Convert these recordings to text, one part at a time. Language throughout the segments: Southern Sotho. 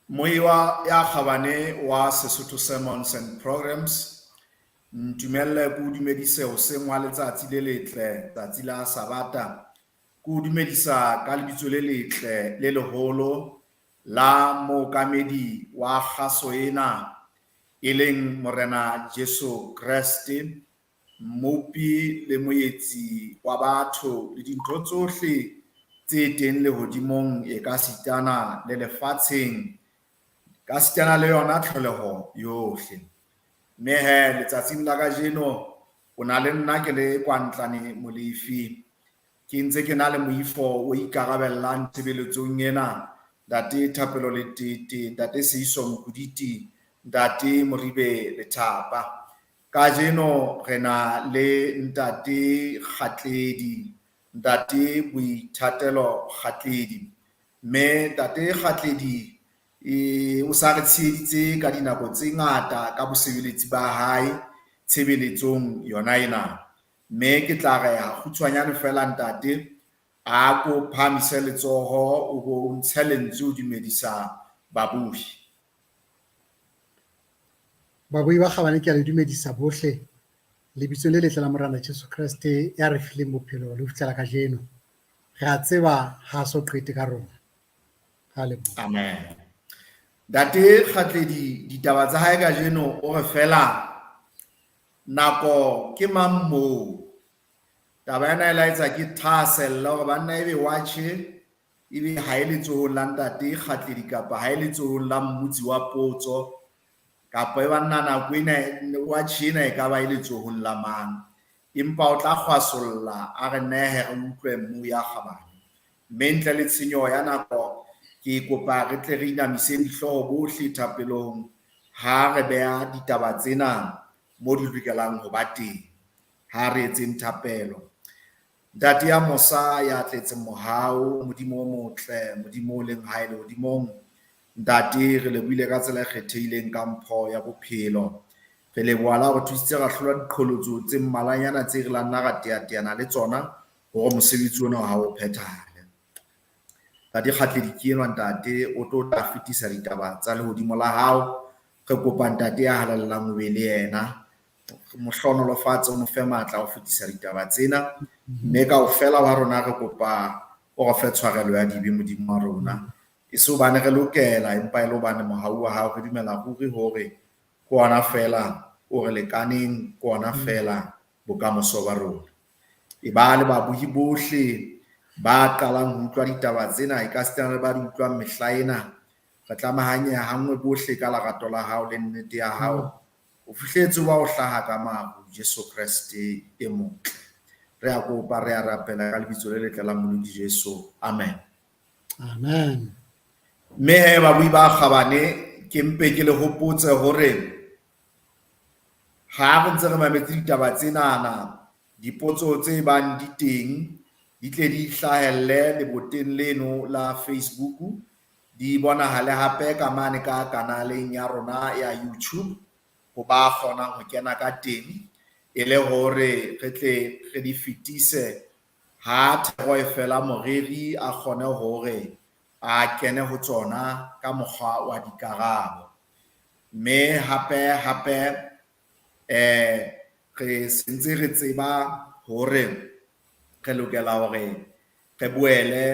Moiwa ya kgabane wa Sesotho Sermons and Programs, ntumelle ke o dumedise hoseng wa letsatsi le letle, tsatsi la Sabata. Ke o dumedisa ka lebitso le letle le leholo la mookamedi wa kgaso ena, e leng Morena Jesu Kreste, Mmopi le moetsi wa batho le dintho tsohle tse teng lehodimong e ka sitana le lefatsheng, ka sitana le yona tlholeho yohle. Mme he letsatsing la kajeno o na le nna ke le Kwantlane Molefi, ke ntse ke na le moifo o ikarabellang tshebeletsong ena, Ntate Thapelo Letete, Ntate Seiso Mokuditi, Ntate Moribe Lethapa. Kajeno re na le Ntate Kgatledi, Ntate Boithatelo Kgatledi. Mme Ntate Kgatledi o sa re tsheheditse ka dinako tse ngata ka bosebeletsi ba hae tshebeletsong yona ena. Mme ke tla re ha kgutshwanyane fela ntate, a ko phahamise letsoho o bo o ntshe lentswe o dumedisa babohi. Babohi ba kgabane, ke a le dumedisa bohle lebitsong le letle la Morena Jesu Kreste ya re fileng bophelo le ho fihlela kajeno. Re a tseba ha so qete ka rona. Ha leboha. Amen. Ntate Kgatledi, ditaba tsa hae kajeno o re fela nako ke mang moo? Taba ena e laetsa ke thahasella hore banna ebe watjhe ebe ha e letsohong la Ntate Kgatledi kapa ha e letsohong la mmotsi wa potso, kapa e banna nako ena watjhe ena e ka ba e letsohong la mang. Empa o tla kgwasolla a re nehe re utlwe mmu ya kgabane. Mme ntle le tshenyo ya nako, ke kopa re tle re inamiseng dihlooho bohle thapelong ha re beha ditaba tsena mo di lokelang ho ba teng. Ha re etseng thapelo. Ntate ya mosa ya tletseng mohau, Modimo o motle, Modimo o leng hae lehodimong. Ntate, re lebohile ka tsela e kgethehileng ka mpho ya bophelo. Re leboha la hore thusitse ra hlola diqholotso tse mmalwanyana tse re la nna ra teateana le tsona hore mosebetsi ona wa hao o phethahale. Ntate Kgatledi ke enwa ntate, o tlo tla fetisa ditaba tsa lehodimo la hao. Re kopa ntate ya halalelang o be le yena, mo hlohonolofatse, o mo fe matla ho fetisa ditaba tsena. Mme kaofela wa rona re kopa o re fe tshwarelo ya dibe Modimo wa rona. E se hobane re lokela, empa e le hobane mohau wa hao re dumela ruri hore ke ona fela o re lekaneng, ke ona fela bokamoso ba rona. E ba le babohi bohle ba qalang ho utlwa ditaba tsena, e ka sitana le ba di utlwang mehla ena, re tlamahanye hanngwe bohle ka lerato la hao le nnete ya hao. O fihletse wa o hlaha ka maru, Jesu Kreste e motle. Re a kopa, re a rapela ka lebitso le letle la Molodi Jesu. Amen. Amen. Mme he babohi ba kgabane, ke mpe ke le hopotse hore ha re ntse re mametse ditaba tsenana, dipotso tse bang di teng di tle di hlahelle leboteng leno la Facebook, di bonahale hape ka mane ka kanaleng ya rona ya YouTube ho ba kgonang ho kena ka teng, e le hore re tle re di fetise ha thero e fela moreri a kgone hore a kene ho tsona ka mokgwa wa dikarabo. Mme hape hape re sentse re tseba hore re lokela hore re boele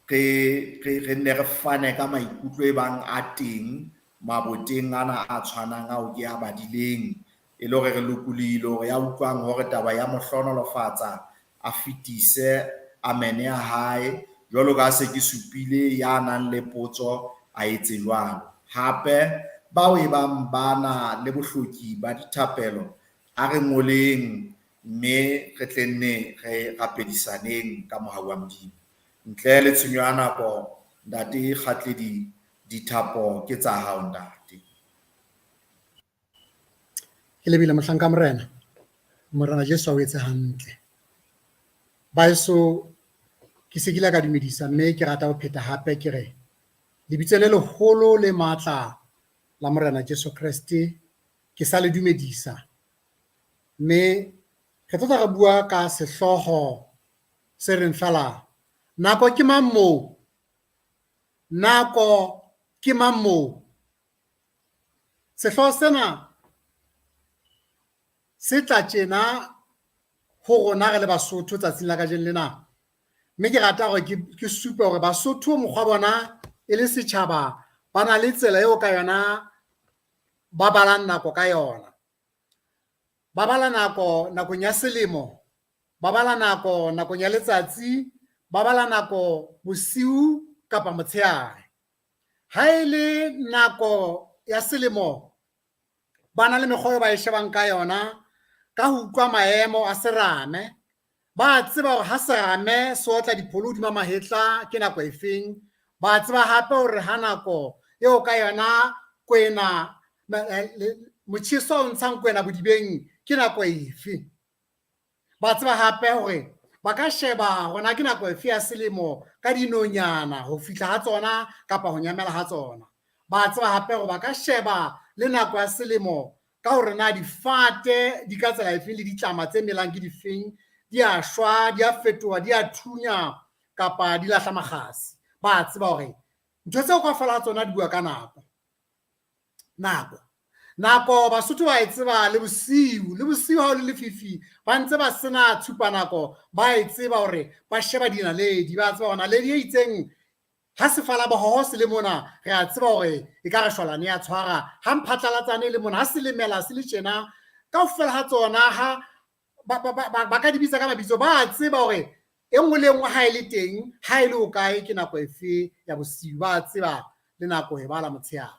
re nne re fane ka maikutlo e bang a teng maboteng ana a tshwanang ao ke a badileng, e le hore re lokolohile hore ya utlwang hore taba ya mo hlohonolofatsa a fetise amen ya hae, jwalo ka se ke supile ya nang le potso a etse jwalo. Hape bao e bang ba na le bohloki ba dithapelo, a re ngoleng mme re tle nne re rapedisaneng ka mohau wa Modimo. Ntle le tshenyo ya nako, Ntate Kgatledi, dithapo ke tsa hao ntate. Ke lebile mohlanka Morena. Morena Jesu a o etse hantle. Baeso, ke se ke ile ka dumedisa mme ke rata ho pheta hape ke re lebitso le leholo le matla la Morena Jesu Kreste ke sa le dumedisa. Mme re tlo tla re bua ka sehlooho se reng fela nako ke mang moo? Nako Ke Mang Moo? Sehlooho sena se tla tjena ho rona re le Basotho tsatsing la kajeno lena. Mme ke rata hore ke supe hore Basotho mokgwa bona e le setjhaba ba na le tsela eo ka yona ba balang nako ka yona. Ba bala nako nakong ya selemo, ba bala nako nakong ya letsatsi, ba bala nako bosiu kapa motshehare. Ha e le nako ya selemo ba na le mekgwa eo ba e shebang ka yona ka ho utlwa maemo a serame. Ba tseba hore ha serame se otla dipholo hodima mahetla ke nako efeng. Ba tseba hape hore ha nako eo ka yona kwena motjheso o ntshang kwena bodibeng ke nako efe. Ba tseba hape hore ba ka sheba hore na ke nako efe ya selemo ka dinonyana ho fihla ha tsona kapa ho nyamela ha tsona. Ba tseba hape hore ba ka sheba le nako ya selemo ka hore na difate di ka tsela efeng le ditlama tse melang ke difeng, di a shwa, di a fetoha, di a thunya kapa di lahla makgasi. Ba tseba hore ntho tseo kaofela ha tsona di bua ka nako. Nako. Nako Basotho ba e tseba le bosiu, le bosiu ha o le lefifi ba ntse ba sena tshupanako, ba e tseba hore ba sheba dinaledi, ba tseba hore naledi e itseng ha sefalabohoho se le mona re a tseba hore e ka re shwalane ya tshwara, ha mphatlalatsane e le mona, ha selemela se le tjena, kaofela ha tsona ha ba ka di bitsa ka mabitso, ba tseba hore e nngwe le e nngwe ha e le teng, ha e le hokae, ke nako efe ya bosiu, ba tseba le nako e bala motshehare.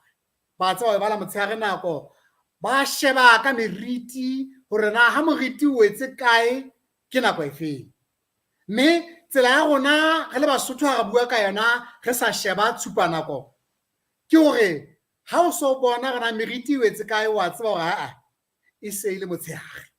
Ba tseba e bala motshehare nako, ba sheba ka meriti hore na ha moriti o wetse kae ke nako efeng. Mme tsela ya rona re le Basotho ha re bua ka yona re sa sheba tshupanako ke hore ha o so bona hore na meriti e wetse kae, wa tseba hore aa e se e le motshehare.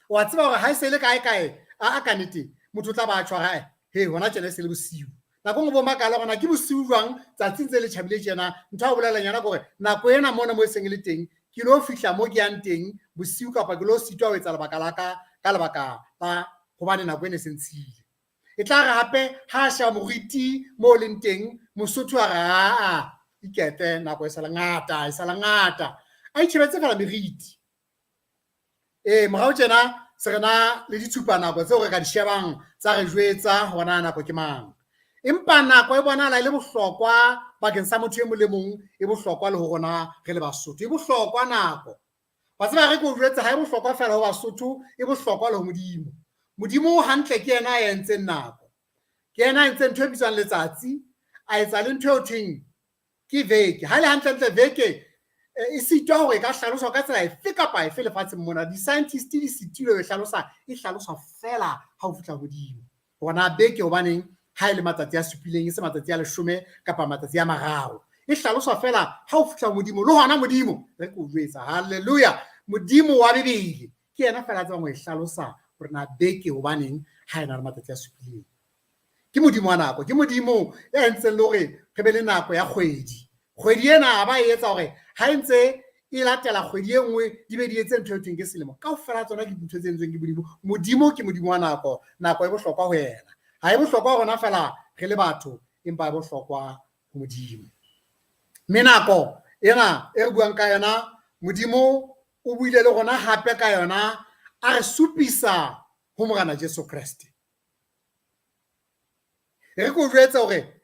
Wa tseba hore ha e se e le kae kae, aa ka nnete motho o tla ba a tjho hore he hona tjena e se le bosiu. Nako nngwe bo makala hore na ke bosiu jwang tsatsi ntse le tjhabile tjena. Ntho ya ho bolelang yona ke hore nako ena mona mo e seng e le teng, ke lo fihla mo ke yang teng bosiu kapa ke lo sitwa ho etsa lebaka la ka ka lebaka la hobane nako ena e se ntshile. E tla re hape ha a sheba moriti mo o leng teng, Mosotho a re aa ikete nako e sa le ngata, e sa le ngata. A itjhebetse fela meriti. Ee, morao tjena se re na le ditshupanako tseo re ka di shebang tsa re jwetsa hore na nako ke mang. Empa nako e bonahala e le bohlokwa bakeng sa motho e mong le mong, e bohlokwa le ho rona re le Basotho. E bohlokwa nako. Wa tseba re ke o jwetse ha e bohlokwa feela ho Basotho, e bohlokwa le ho Modimo. Modimo hantle ke yena a entseng nako. Ke yena a entseng ntho e bitswang letsatsi, a etsa le ntho eo thweng ke veke. Ha e le hantlentle veke e sitwa hore e ka hlaloswa ka tsela efe kapa efe lefatsheng mona. Di-scientist di sitilwe ho e hlalosa, e hlaloswa feela ha o fihla hodimo. Hore na beke hobaneng ha e le matsatsi a supileng, e se matsatsi a leshome kapa matsatsi a mararo. E hlaloswa feela ha o fihla ho Modimo. Le hona Modimo, re ke o jwetsa, halleluja, Modimo wa Bibele ke yena feela a tsebang ho e hlalosa hore na beke hobaneng ha e na le matsatsi a supileng. Ke Modimo wa nako, ke Modimo ya entseng le hore re be le nako ya kgwedi. Kgwedi ena a ba e etsa hore ha e ntse e latela kgwedi e nngwe di be di etse ntho e thweng ke selemo. Kaofela tsona ke dintho tse entsweng ke Modimo. Modimo ke Modimo wa nako, nako e bohlokwa ho yena. Ha e bohlokwa ho rona feela re le batho, empa e bohlokwa ho Modimo. Mme nako ena e re buang ka yona, Modimo o buile le rona hape ka yona, a re supisa ho Morena Jesu Kreste. Re ke o jwetse hore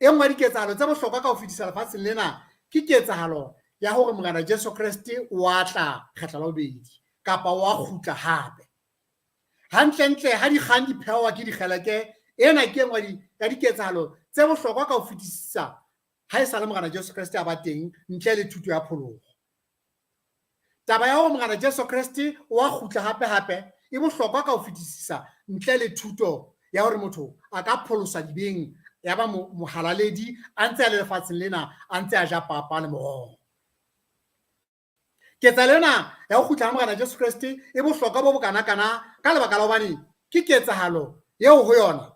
e nngwe ya diketsahalo tse bohlokwa ka ho fetisa lefatsheng lena ke ketsahalo ya hore Morena Jesu Kreste o a tla kgetlo la bobedi kapa o a kgutla hape. Hantlentle ha dikgang di phehwa ke dikgeleke, ena ke e nngwe ya diketsahalo tse bohlokwa ka ho fetisisa ha e sa le Morena Jesu Kreste a ba teng ntle le thuto ya pholoho. Taba ya hore Morena Jesu Kreste o a kgutla hape hape e bohlokwa ka ho fetisisa ntle le thuto ya hore motho a ka pholoswa dibeng ya ba mohalaledi a ntse a le lefatsheng lena a ntse a ja papa le moroho. Ketsahalo ena ya ho kgutla ha Morena Jesu Kreste e bohlokwa bo bokanakana ka lebaka la hobane ke ketsahalo eo ho yona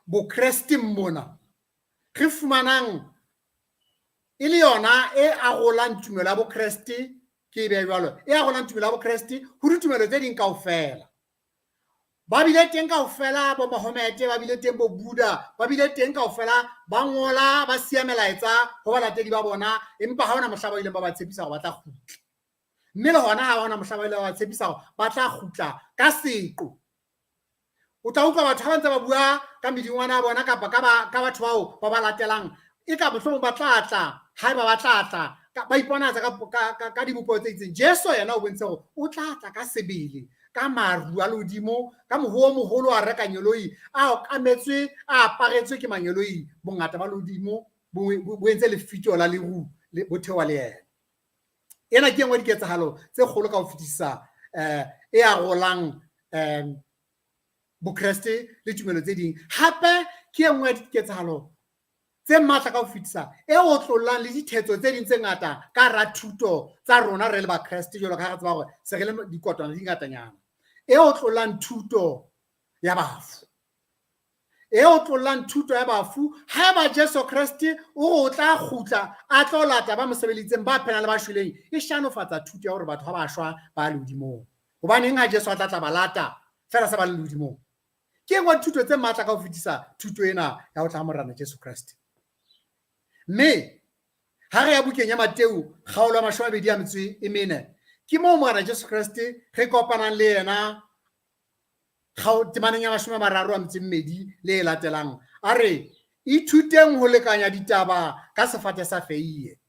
Bokresteng mona re fumanang e le yona e arolang tumelo ya Bokreste, ke e behe jwalo, e arolang tumelo ya Bokreste ho ditumelo tse ding kaofela. Ba bile teng kaofela bo Mahomete, ba bile teng bo Buddha, ba bile teng kaofela, ba ngola, ba siya melaetsa ho balatedi ba bona, empa ha hona mohla ba ileng ba ba tshepisa hore ba tla kgutla. Mme le hona ha hona mohla ba ileng ba ba tshepisa hore ba tla kgutla ka seqo. O tla utlwa batho ha ba ntse ba bua ka medingwana ya bona kapa ka batho bao ba ba latelang, e ka mohlomong ba tla tla, haeba ba tla tla, ba iponahatsa ka dibopeho tse itseng. Jesu yena o bontshitse hore o tla tla ka sebele, ka maru a lehodimo, ka moho o moholo wa reka nyoloi, a okametswe, a aparetswe ke mangeloi, bongata ba lehodimo bo entse lefito la leru bo theoha le yena. Ena ke e nngwe ya diketsahalo tse kgolo ka ho fetisisa e arolang Bokreste le tumelo tse ding. Hape ke e nngwe ya diketsahalo tse matla ka ho fetisa e otlollang le dithetso tse ding tse ngata ka hara thuto tsa rona re le Bakreste, jwalo ka ha re tseba hore se re le dikotwana di ngatanyana. E otlollang thuto ya bafu. E otlollang thuto ya bafu. Haeba Jesu Kreste o re o tla kgutla a tlo lata ba mo sebeleditseng, ba phelang le ba shweleng, e shanofatsa thuto ya hore batho ha ba shwa ba lehodimong. Hobaneng ha Jesu a tla tla ba lata fela sa ba le lehodimong? Ke engwe thuto tse matla ka ho fetisa thuto ena ya ho tla ha Morena Jesu Kreste. Mme ha re ya bukeng ya Mateu kgaolo ya 24, ke moo Morena Jesu Kreste re kopanang le yena temaneng ya 32 le e latelang. A re ithuteng ho lekanya ditaba ka sefate sa feie.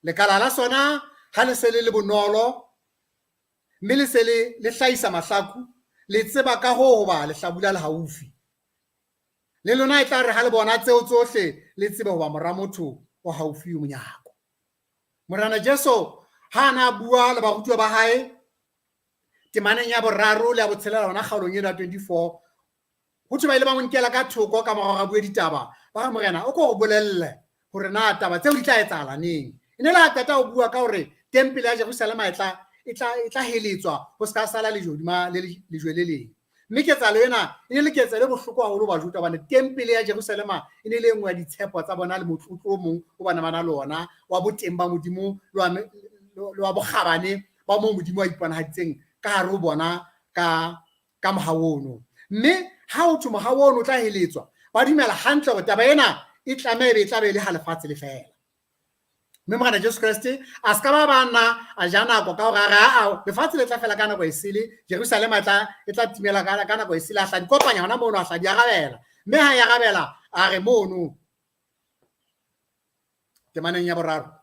Lekala la sona ha le se le le bonolo, mme le se le hlahisa mahlaku, le tseba ka hoo hoba lehlabula le haufi. Le lona e tla re ha le bona tseo tsohle, le tsebe hoba Mora motho o haufi monyako. Morena Jesu ha a na bua le barutuwa ba hae temaneng ya 3 le ya 6 hona kgaolong ena ya 24, ho thwe ba ile ba mo nkela ka thoko ka morao ga bue ditaba, ba re Morena o ko re bolelle hore na taba tseo di tla etsahala neng. E ne le ha qeta ho bua ka hore tempele ya Jerusalema e tla heletswa ho se ka sala lejwe hodima lejwe le leng. Mme ketsahalo ena e ne le ketsahalo e bohloko haholo Bajuda, hobane tempele ya Jerusalema e ne le e nngwe ya ditshepo tsa bona le motlotlo o mong o ba neng ba na le ona wa boteng ba Modimo le wa bokgabane ba moo Modimo a iponahaditseng ka hare ho bona ka mohau ono. Mme ha ho thwe mohau ono o tla heletswa, ba dumela hantle hore taba ena e tlameha ebe e tla be e le ha lefatshe le fela. Mme Morena Jesu Kreste a se ka ba ba nna a ja nako ka hore a re, aa, lefatshe le tla fela ka nako e sele, Jerusalema e tla timela ka nako e sele, a hla di kopanya hona mono, a hla di arabela. Mme ha e arabela, a re mono temaneng ya 3,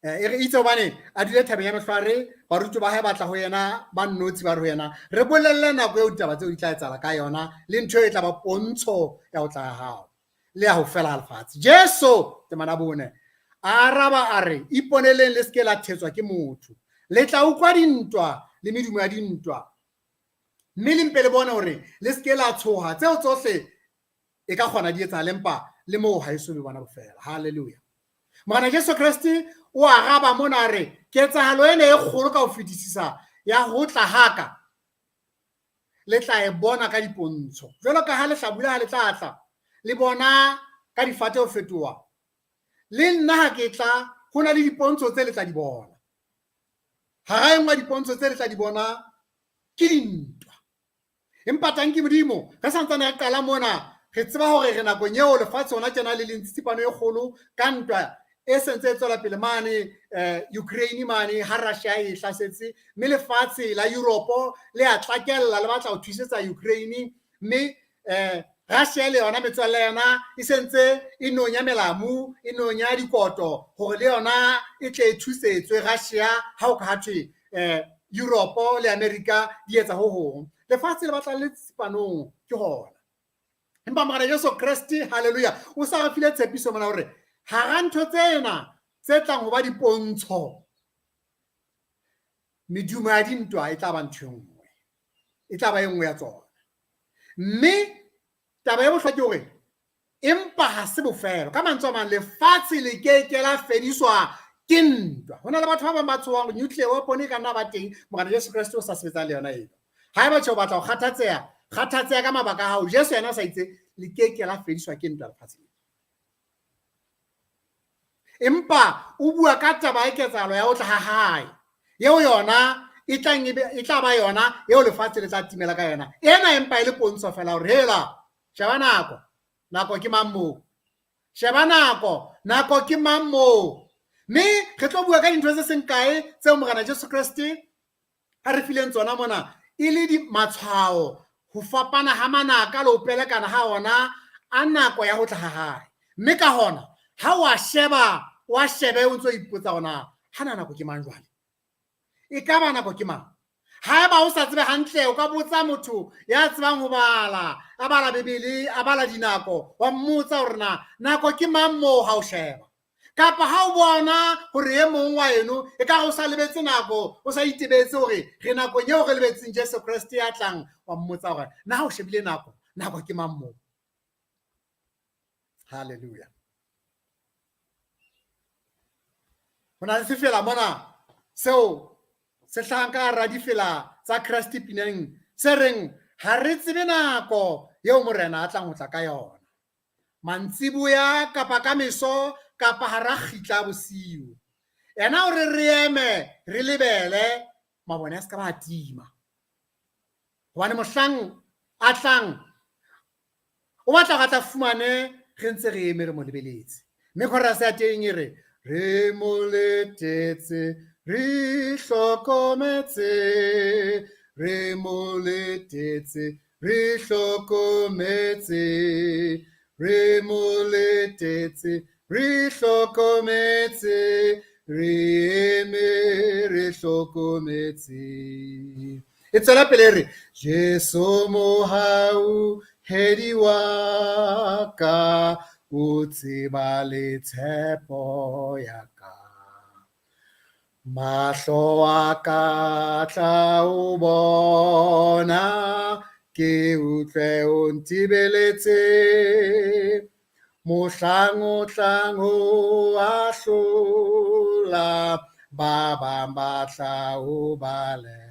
e re itse hobane a dule thabeng ya Mehlwaare, baruti ba hae ba tla ho yena ba nnotshi, ba re ho yena, re bolelle nako eo ditaba tseo di tla etsahala ka yona, le ntho e tla ba pontsho ya ho tla ha hao le ya ho fela ha lefatshe. Jesu, temana 4, a araba a re, iponeleng le se ke la thetswa ke motho. Le tla utlwa dintwa le medumo ya dintwa, mme le mpe le bone hore le se ke la tshoha. Tseo tsohle e ka kgona di etsahale, empa le moo ha eso be bona bofela. Hallelujah. Morena Jesu Kreste o araba mona a re, ketsahalo ena e kgolo ka ho fetisisa ya ho tla ha ka, le tla e bona ka dipontsho. Jwalo ka ha lehlabula ha le tla tla, le bona ka difate ho fetoha, le nna ha ke tla, ho na le dipontsho tse le tla di bona. Hara e nngwe ya dipontsho tse le tla di bona ke dintwa. Empa tanki Modimo, re santsane re qala mona, re tseba hore re nakong eo lefatshe hona tjena le leng tsitsipano e kgolo ka ntwa e sentse e tswela pele mane Ukraine mane ha Russia e hlasetse, mme lefatshe la Europe le a tlakella le batla ho thusetsa Ukraine, mme Russia le yona metswalle yona e sentse e nonya melamu, e nonya dikoto hore le yona e tle e thusetswe Russia ha o ka ha thwe Europe le America di etsa ho hong. Lefatshe le batla le tsipanong ke hona. Empa Morena Jesu Kreste, hallelujah, o sa re file tshepiso mona hore hara ntho tsena tse tlang ho ba dipontsho, medumo ya dintwa e tla ba ntho e nngwe, e tla ba e nngwe ya tsona. Mme taba e bohlokwa ke hore empa ha se bofelo. Ka mantswe a mang, lefatshe le ke ke la fediswa ke ntwa. Ho na le batho ba bang ba tshohang hore nuclear weapon e ka nna ba teng, Morena Jesu Kreste o sa sebetsang le yona eo. Haeba tjhe o batla ho kgathatseha, kgathatseha ka mabaka a hao. Jesu yena o sa itse le ke ke la fediswa ke ntwa lefatsheng. Empa o bua ka taba e ketsahalo ya ho tla ha hae, eo yona e tlang e tla ba yona eo lefatshe le tla timela ka yona. Ena empa e le pontsho fela hore hela, sheba nako, nako ke mang moo? Sheba nako, nako ke mang moo? Mme re tlo bua ka dintho tse seng kae tseo Morena Jesu Kreste a re fileng tsona mona e le di matshwao ho fapana ha manaka le ho pelekana ha ona a nako ya ho tla ha hae. Mme ka hona ha wa sheba, wa shebe o ntso ipotsa hona hana nako ke mang jwale? E ka ba nako ke mang? Haeba o sa tsebe hantle, o ka botsa motho ya tsebang ho bala, a bala Bibele, a bala dinako, wa mmotsa hore na nako ke mang moo ha o sheba. Kapa ha o bona hore e mong wa eno e ka re o sa lebetse nako, o sa itebetse hore re nakong eo re lebetseng Jesu Kreste ya tlang, wa mmotsa hore na ha o shebile nako, nako ke mang moo? Hallelujah. Ho na le sefela mona seo se hlahang ka hara difela tsa Kreste pineng se reng ha re tsebe nako eo Morena a tlang ho tla ka yona. Mantsiboya kapa ka meso kapa hara kgitla bosiu. Yena o re re eme re lebele mabone a se ka ba tima. Hobane mohlang a tlang o batla hore a tla fumane re ntse re eme re mo lebeletse. Mme chorus ya teng e re re mo letetse re hlokometse, re mo letetse re hlokometse, re mo letetse re hlokometse, re eme re hlokometse. E tswela pele re Jesu mohau hedi wa ka, o tseba le tshepo ya ka. Mahlo a ka tla o bona, ke utlwe o ntibeletse. Mohlang o tlang ho ahlola, ba bang ba tla o baleha.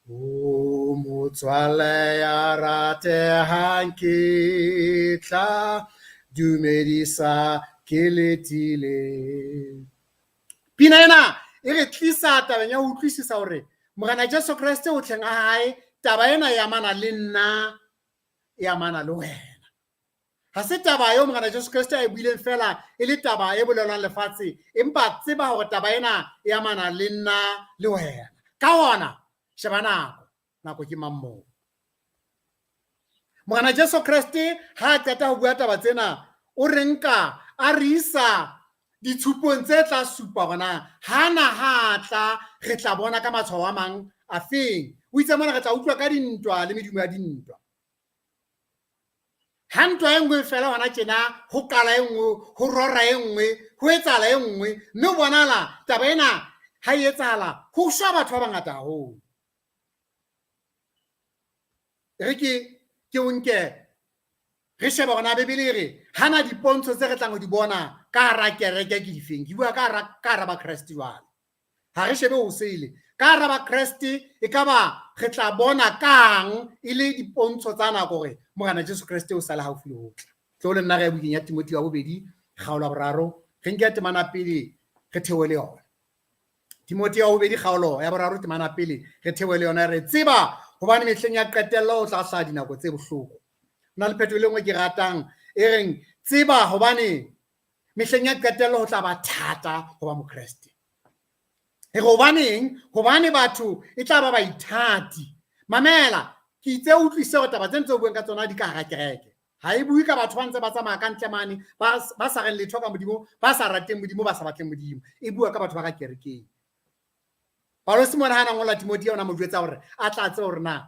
O motswalle ya ratehang, ke tla dumedisa ke letile. Pina ena e re tlisa tabeng ya ho utlwisisa hore Morena Jesu Kreste o tleng a hae, taba ena e amana le nna, e amana le wena. Ha se taba eo Morena Jesu Kreste a e buileng fela e le taba e bolelwang lefatshe, empa tseba hore taba ena e amana le nna le wena. Ka hona, sheba nako, nako ke mang moo? Morena Jesu Kreste ha a qeta ho bua taba tsena, o re nka a re isa ditshupong tse tla supa hore na hana ha tla re tla bona ka matshwao a mang a feng. O itse mona re tla utlwa ka dintwa le medumo ya dintwa. Ha ntwa e nngwe fela hona tjena, ho qala e nngwe, ho rora e nngwe, ho etsahala e nngwe, mme ho bonahala taba ena ha e etsahala ho shwa batho ba bangata haholo. Re ke o nke re shebe hore na Bibele e re hana dipontsho tse re tlang ho di bona ka hara kereke ke difeng. Ke bua ka hara Bakreste jwale. Ha re shebe ho sele. Ka hara Bakreste e ka ba re tla bona kang e le dipontsho tsa nako hore Morena Jesu Kreste o sa le haufi le ho tla. Tlo le nna re ya bukeng ya Timotheo wa bobedi, kgaolo ya boraro, re nke temana pele re theohe le yona. Timotheo wa bobedi kgaolo ya boraro temana pele re theohe le yona, re tseba hobane mehleng ya qetello o tla hlaha dinako tse bohloko. Ho na le phetho e le nngwe ke ratang e reng tseba hobane mehleng ya qetello ho tla ba thata ho ba Mokreste. E re hobaneng? Hobane batho e tla ba baithati. Mamela, ke itse o utlwisise hore taba tse ntse o buang ka tsona di ka hara kereke. Ha e bue ka batho ba ntse ba tsamaya ka ntle mane, ba sa reng letho ka Modimo, ba sa rateng Modimo, ba sa batleng Modimo. E bua ka batho ba ka kerekeng. Paulus mona ha na ngola Timothea o na mo jwetsa hore a tla tseba hore na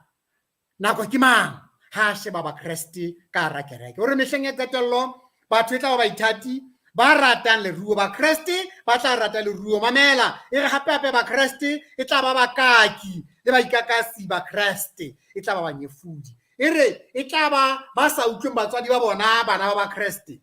nako ke mang ha a sheba Bakreste ka hara kereke. O re mehleng ya qetello batho e tla ba baithati ba ratang leruo. Bakreste ba tla rata leruo. Mamela, e re hape hape Bakreste e tla ba bakaki le baikakasi. Bakreste e tla ba banyefodi. E re e tla ba ba sa utlweng batswadi ba bona, bana ba Bakreste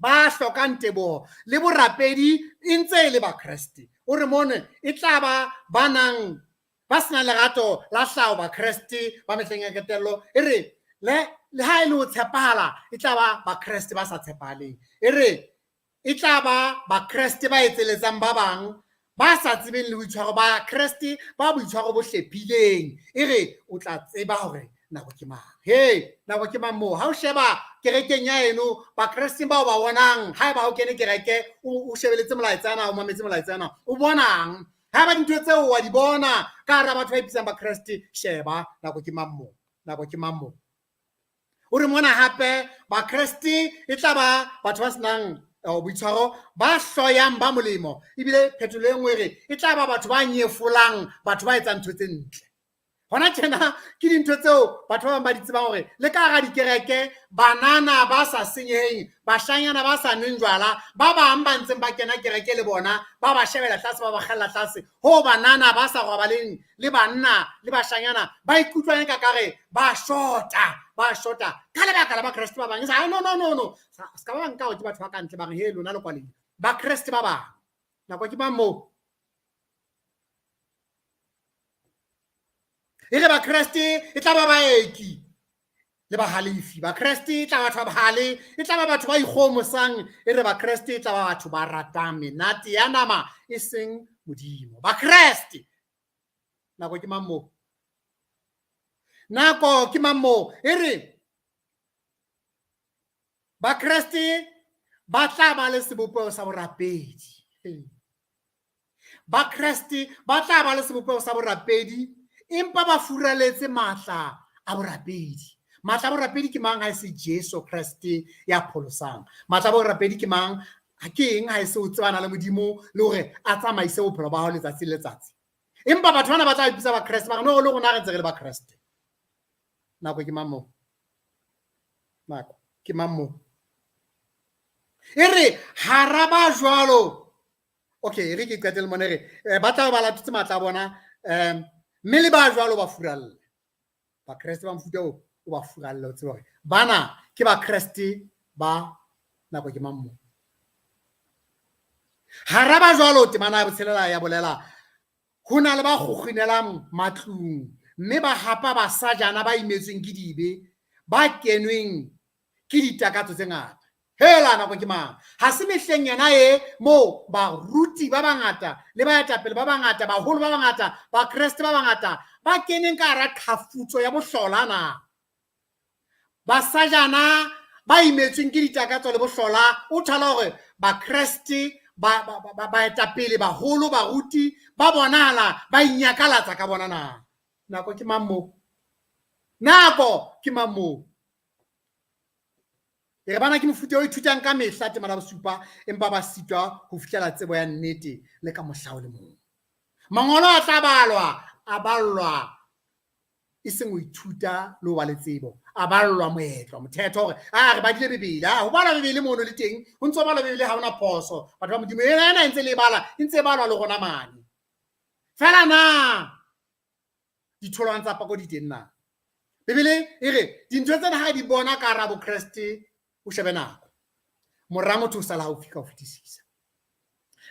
ba hlokang teboho le borapedi e ntse e le Bakreste. O re mone e tla ba ba nang ba sena lerato la hlaho Bakreste ba mehleng ya qetello. E re le ha e le ho tshepahala e tla ba Bakreste ba sa tshepahaleng. E re e tla ba Bakreste ba etseletsang ba bang, Ba sa tsebeng le boitshwaro ba Kreste, ba boitshwaro bo hlephileng. E re o tla tseba hore nako ke mang. He, nako ke mang moo? Ha o sheba kerekeng ya eno, Bakresteng bao ba bonang, haeba o kene kereke, o shebeletse molaetsa ana, o mametse molaetsa ana, o bonang? Haeba dintho tseo wa di bona ka hara batho ba ipitsang Bakreste, sheba nako ke mang moo? Nako ke mang moo? O re mona hape Bakreste e tla ba batho ba senang boitshwaro, ba hloyang ba molemo, ebile phetolo e nngwe e re e tla ba batho ba nyefolang batho ba etsang ntho tse ntle. Hona tjena ke dintho tseo batho ba bang ba di tsebang hore le ka hara dikereke banana ba sa senyeheng, bashanyana ba sa nweng jwala, ba bang ba ntseng ba kena kereke le bona ba ba shebela tlase, ba ba kgella tlase, ho banana ba sa robaleng le banna le bashanyana ba ikutlwang ka kare ba shota, ba shota ka lebaka la Bakreste ba bang. No, no, no, no, se ka ba nka hore ke batho ba kantle ba re he lona le kwalehile. Bakreste ba bang, nako ke mang moo? E re Bakreste e tla ba baeki le bahalefi. Bakreste e tla batho ba bohale, e tla ba batho ba ikgohomosang. E re Bakreste e tla ba batho ba ratang menate ya nama e seng Modimo. Bakreste, nako ke mang moo? Nako ke mang moo? E re Bakreste ba tla ba le sebopeho sa borapedi. Bakreste ba tla ba le sebopeho sa borapedi, empa ba furaletse matla a borapedi. Matla a borapedi ke mang ha e se Jesu Kreste ya pholosang? Matla a borapedi ke mang? Ke eng ha e se o tsebana le Modimo le hore a tsamaise bophelo ba hao letsatsi le letsatsi? Empa batho bana ba tla ipitsa Bakreste, ba re no le rona re ntse re le Bakreste. Nako ke mang moo? Nako ke mang moo? E re hara ba jwalo. Okay, re ke qetelle mona re ba tla ba latotse matla a bona, mme le ba jwalo ba furalle. Bakreste ba mofuta oo o ba furalle, o tsebe hore bana ke Bakreste ba nako ke mang moo. Hara ba jwalo temana ya botshelela ya bolela ho na le ba kgokginelang matlung mme ba hapa basajana ba imetsweng ke dibe, ba kenweng ke ditakatso tse ngata. Hela nako ke mang? Ha se mehleng yena e moo baruti ba bangata le baetapele ba bangata, baholo ba bangata, Bakreste ba bangata ba keneng ka hara qhafutso ya bohlola na? Basajana ba imetsweng ke ditakatso le bohlola, o thola hore Bakreste baetapele, baholo, baruti ba bonahala ba inyakalatsa ka bona na? Nako ke mang moo? Nako ke mang moo? E re bana ke mofuta o ithutang ka mehla tema la bosupa, empa ba sitwa ho fihlela tsebo ya nnete le ka mohla o le mong. Mangolo a tla balwa, a ballwa e seng ho ithuta le ho ba le tsebo, a ballwa moetlo, mothetho hore a re badile Bibele, a ho bala Bibele mono le teng, ho ntso bala Bibele ha hona phoso. Batho ba Modimo, ena ena e ntse le e bala, e ntse e balwa le rona mane. Fela na ditholwana tsa pako di teng na? Bibele e re dintho tsena ha di bona ka hara Bokreste, o shebe nako. Mora motho o sala haufi ka ho fetisisa.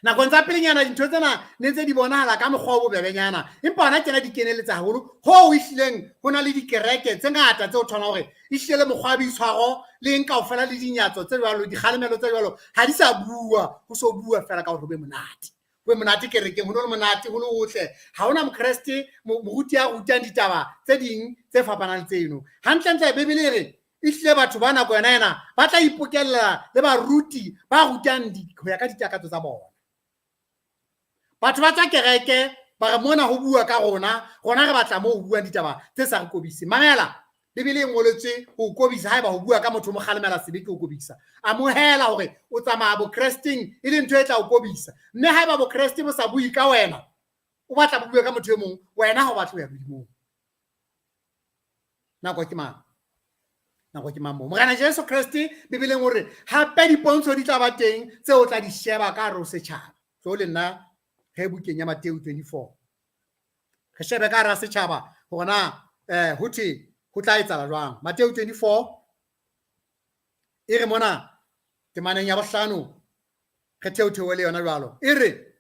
Nakong tsa pelenyana dintho tsena ne ntse di bonahala ka mokgwa o bobebenyana, empa hona tjena di keneletsa haholo hoo ehlileng ho na le dikereke tse ngata tse o tholang hore ehlile le mokgwa wa boitshwaro le eng kaofela le dinyatso tse jwalo, dikgalemelo tse jwalo ha di sa bua, ho so bua fela ka hore ho be monate. Ho be monate kerekeng, ho no le monate, ho le hotle. Ha hona Mokreste, moruti ya rutang ditaba tse ding tse fapanang le tseno. Hantlentle Bibele e re ehlile batho ba nako yona ena ba tla ipokella le baruti ba rutang ho ya ka ditakatso tsa bona. Batho ba tswa kereke ba re mona ho bua ka rona, rona re batla moo ho buang ditaba tse sa re kobiseng. Mamela, Bibele e ngoletswe ho kobisa, haeba ho bua ka motho o mo kgalemela sebe ke ho kobisa. Amohela hore o tsamaya Bokresteng e le ntho e tla o kobisa. Mme haeba Bokreste bo sa bue ka wena, o batla bo bue ka motho e mong, wena ha o batle ho ya Modimong. Nako ke mang? Nako ke mang moo? Morena Jesu Kreste Bibeleng o re hape dipontsho di tla ba teng tseo o tla di sheba ka hare ho setjhaba. Tlo le nna re bukeng ya Mateu 24. Re shebe ka hara setjhaba hore na ho thwe ho tla etsahala jwang. Mateu 24 e re mona temaneng ya bohlano re theotheohe le yona jwalo. E re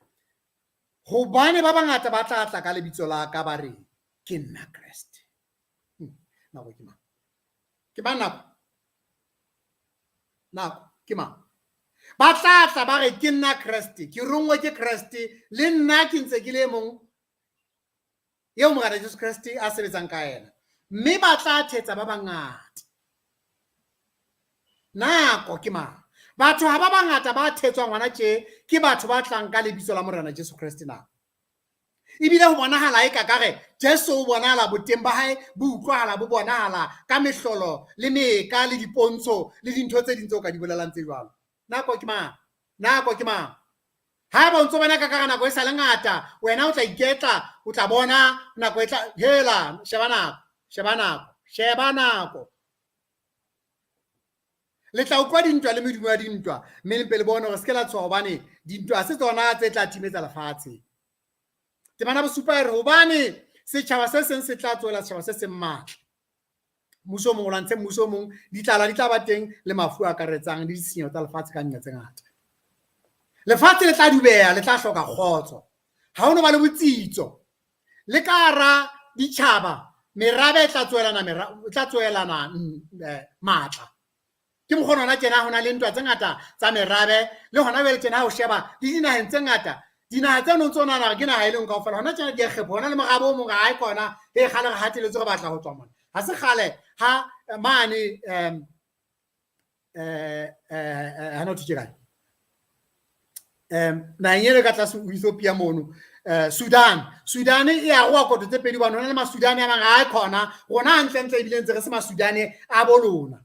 hobane ba bangata ba tla tla ka lebitso la ka ba re ke nna Kreste. Nako ke mang? Ke mang nako? Nako ke mang? Ba tla tla ba re ke nna Kreste, ke rongwe ke Kreste, le nna ke ntse ke le mong eo Morena Jesu Kreste a sebetsang ka yena. Mme ba tla thetsa ba bangata. Nako ke mang? Batho ha ba bangata ba thetswang hona tje ke batho ba tlang ka lebitso la Morena Jesu Kreste na. Ebile ho bonahala eka ka re Jesu o bonahala boteng ba hae bo utlwahala bo bonahala ka mehlolo le meka le dipontsho le dintho tse ding tseo ka di bolelang tse jwalo. Nako ke mang? Nako ke mang? Haeba o ntso bona ka ka nako e sa le ngata, wena o tla iketla, o tla bona nako e tla hela, sheba nako, sheba nako, sheba nako. Le tla utlwa dintwa le medumo ya dintwa, mme le mpe le bone hore se ke la tshoha hobane dintwa se tsona tse tla timetsa lefatshe. Temana bosupa e re hobane setjhaba se seng se tla tsohela setjhaba se seng matla. Mmuso o mong o lwantshe mmuso o mong, ditlala di tla ba teng le mafu a akaretsang le ditshenyeho tsa lefatshe ka nqa tse ngata. Lefatshe le tla dubeha, le tla hloka kgotso. Ha ho no ba le botsitso. Le ka hara ditjhaba, merabe e tla tsohelana e tla tsohelana matla. Ke mokgwa ona tjena ho na le ntwa tse ngata tsa merabe le hona jwale tjena ha o sheba le dinaheng tse ngata dinaha tse nong tse o nahana hore ke naha e leng kaofela hona tjena di a kgepho hona le morabe o mong ha e kona e kgale re hateletswe re batla ho tswa mona ha se kgale ha mane ha no thutse kae naheng eno ka tlase ho Ethiopia mono Sudan Sudan e aroha koto tse pedi hobane hona le Masudane a mang ha e khona rona hantlentle ebile ntse re se Masudane a bo lona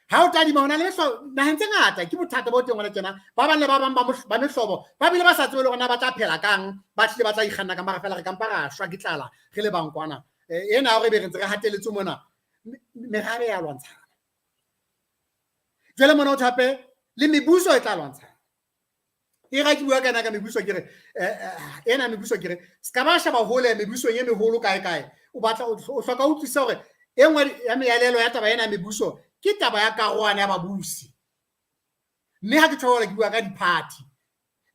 ha o tadima hona le naheng tse ngata ke bothata bo teng hona tjena ba bang le ba bang ba mehlobo ba bile ba sa tsebe le hore na ba tla phela kang ba tlile ba tla ikganna ka mara fela re kampa ra shwa ke tlala re le bang kwana ena hore be re ntse re hateletswe mona merabe ya lwantshana jwale mona o thape le mebuso e tla lwantshana e ga ke bua kana ka mebuso ke re ena mebuso ke re se ka ba sheba hole mebusong e meholo kae kae o batla o hloka o utlwisisa hore e nngwe ya meelelo ya taba ena ya mebuso ke taba ya karohano ya babusi mme ha ke tjho ke bua ka di-party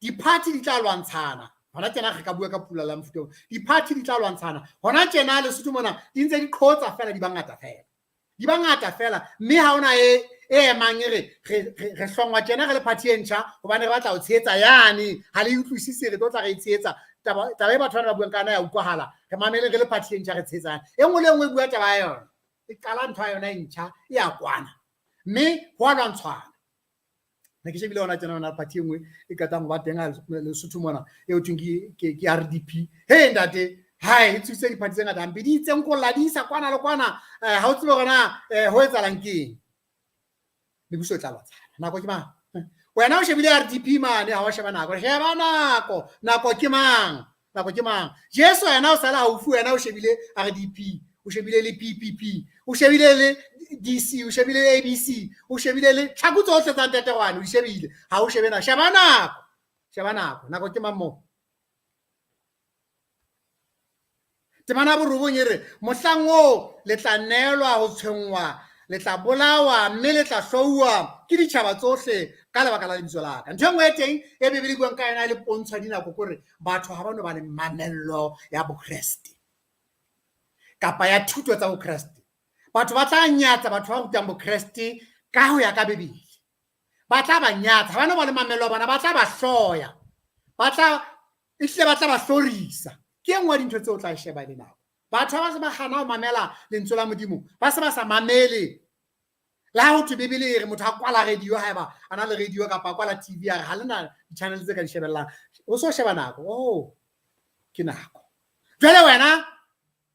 di-party di tla lwantshana hona tjena re ka bua ka pula la mofuta di-party di tla lwantshana hona tjena Lesotho mona di ntse di qhotsa fela di bangata fela di bangata fela mme ha ona e e emang e re re hlongwa tjena re le party e ntjha hobane re batla ho tshehetsa yane ha le utlwisise re tlo tla re e tshehetsa taba e batho bana ba buang ka yona ya utlwahala re mamele re le party e ntjha re tshehetsang e nngwe le e nngwe e bua taba ya yona e qala ntho ya yona e ntjha e ya kwana mme ho a lwantshwana ne ke shebile hona tjena hona party e nngwe e qetang ho ba teng Lesotho mona e ho thweng ke RDP he ntate hae e tswitse di-party tse ngata hampe di itse nkolla di isa kwana le kwana ha o tsebe hore na ho etsahalang ke eng mebuso e tla lwantshana nako ke mang wena o shebile RDP mane ha wa sheba nako sheba nako nako ke mang nako ke mang Jesu yena o sala haufi wena o shebile RDP o shebile le PPP o shebile le DC o shebile le ABC o shebile le tlhaku tsohle tsa ntategwane o di shebile ha o shebe na sheba nako sheba nako nako ke mang moo temana borobong e re mohlang oo le tla neelwa ho tshwenngwa le tla bolawa mme le tla hlouwa ke ditjhaba tsohle ka lebaka la lebitso la ka ntho e nngwe e teng e Bibele e buang ka yona e le pontsho ya dinako kore batho ha ba no ba le mamello ya Bokreste kapa ya thuto tsa Bokreste batho ba tla nyatsa batho ba rutang Bokreste ka ho ya ka Bibele ba tla ba nyatsa ha ba no ba le mamello ya bona ba tla ba hloya ba tla ehlile ba tla ba hlorisa ke e nngwe ya dintho tseo o tla sheba le nako batho ba se ba gana ho mamela lentswe la Modimo ba se ba sa mamele le ha ho thwe Bibele e re motho a kwala radio haeba a na le radio kapa a kwala TV a re ha le na di-channel tse ka di shebellang o so sheba nako oh ke nako jwale wena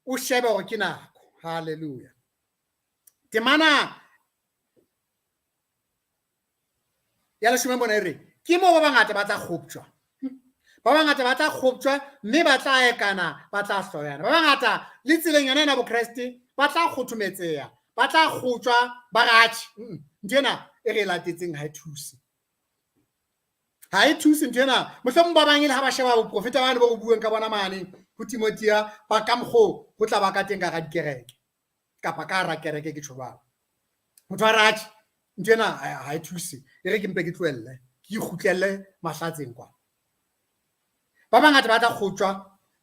o shebe hore ke nako hallelujah temana ya leshome mona e re ke moo ba bangata ba tla kgoptjwa ba bangata ba tla kgoptjwa mme ba tla ekana ba tla hloyana ba bangata le tseleng yona ena Bokreste ba tla kgothometseha ba tla kgotjwa ba re atjhe ntho ena e re e latetseng ha e thuse ha e thuse ntho ena mohlomong ba bang e le ha ba sheba boprofeta bane bo re bueng ka bona mane ho Timothea ba ka mokgoo ho tla ba ka teng ka hara dikereke kapa ka hara kereke ke tjho jwalo motho a re atjhe ntho ena ha e thuse e re ke mpe ke tlohelle ke ikgutlelle mahlatseng kwa ba bangata ba tla kgotjwa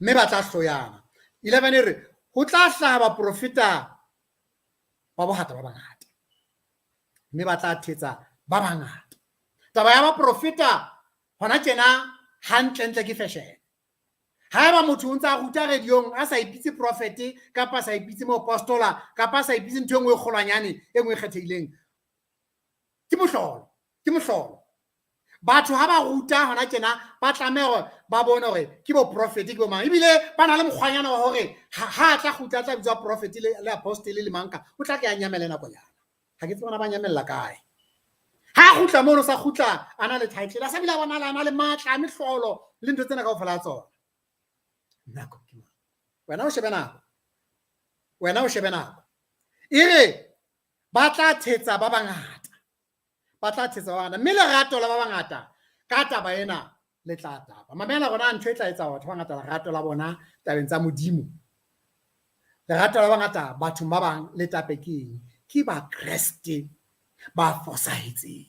mme ba tla hloyana 11 e re ho tla hlaha baprofeta ba bohata ba bangata mme ba tla thetsa ba bangata. Taba ya baprofeta hona tjena hantlentle ke fashion. Haeba motho o ntse a ruta radiong a sa ipitse prophet kapa a sa ipitse moapostola kapa a sa ipitse ntho e nngwe e kgolwanyane e nngwe e kgethehileng, ke mohlolo, ke mohlolo. Batho ha ba ruta hona tjena ba tlameha hore ba bone hore ke bo prophet ke bo mang, ebile ba na le mokgwanyana wa hore ha a tla kgutla a tla bitswa prophet le apostle le manka, o tla ke a nyamele nakonyana. Ha ke tsebe bona ba nyamella kae. Ha a kgutla mono, sa kgutla a na le title, a sa bile a bona a na le matla a mehlolo le ntho tsena kaofela tsona. Nako ke mang? Wena o shebe nako, wena o shebe nako. E re ba tla thetsa ba bangata, ba tla thetsa ba bangata, mme lerato la ba bangata ka taba ena le tla tapa. Mamela rona ntho e tla etsa batho ba bangata lerato la bona tabeng tsa Modimo, lerato la bangata bathong ba bang le tape ke eng? Ke Bakreste ba fosahetseng.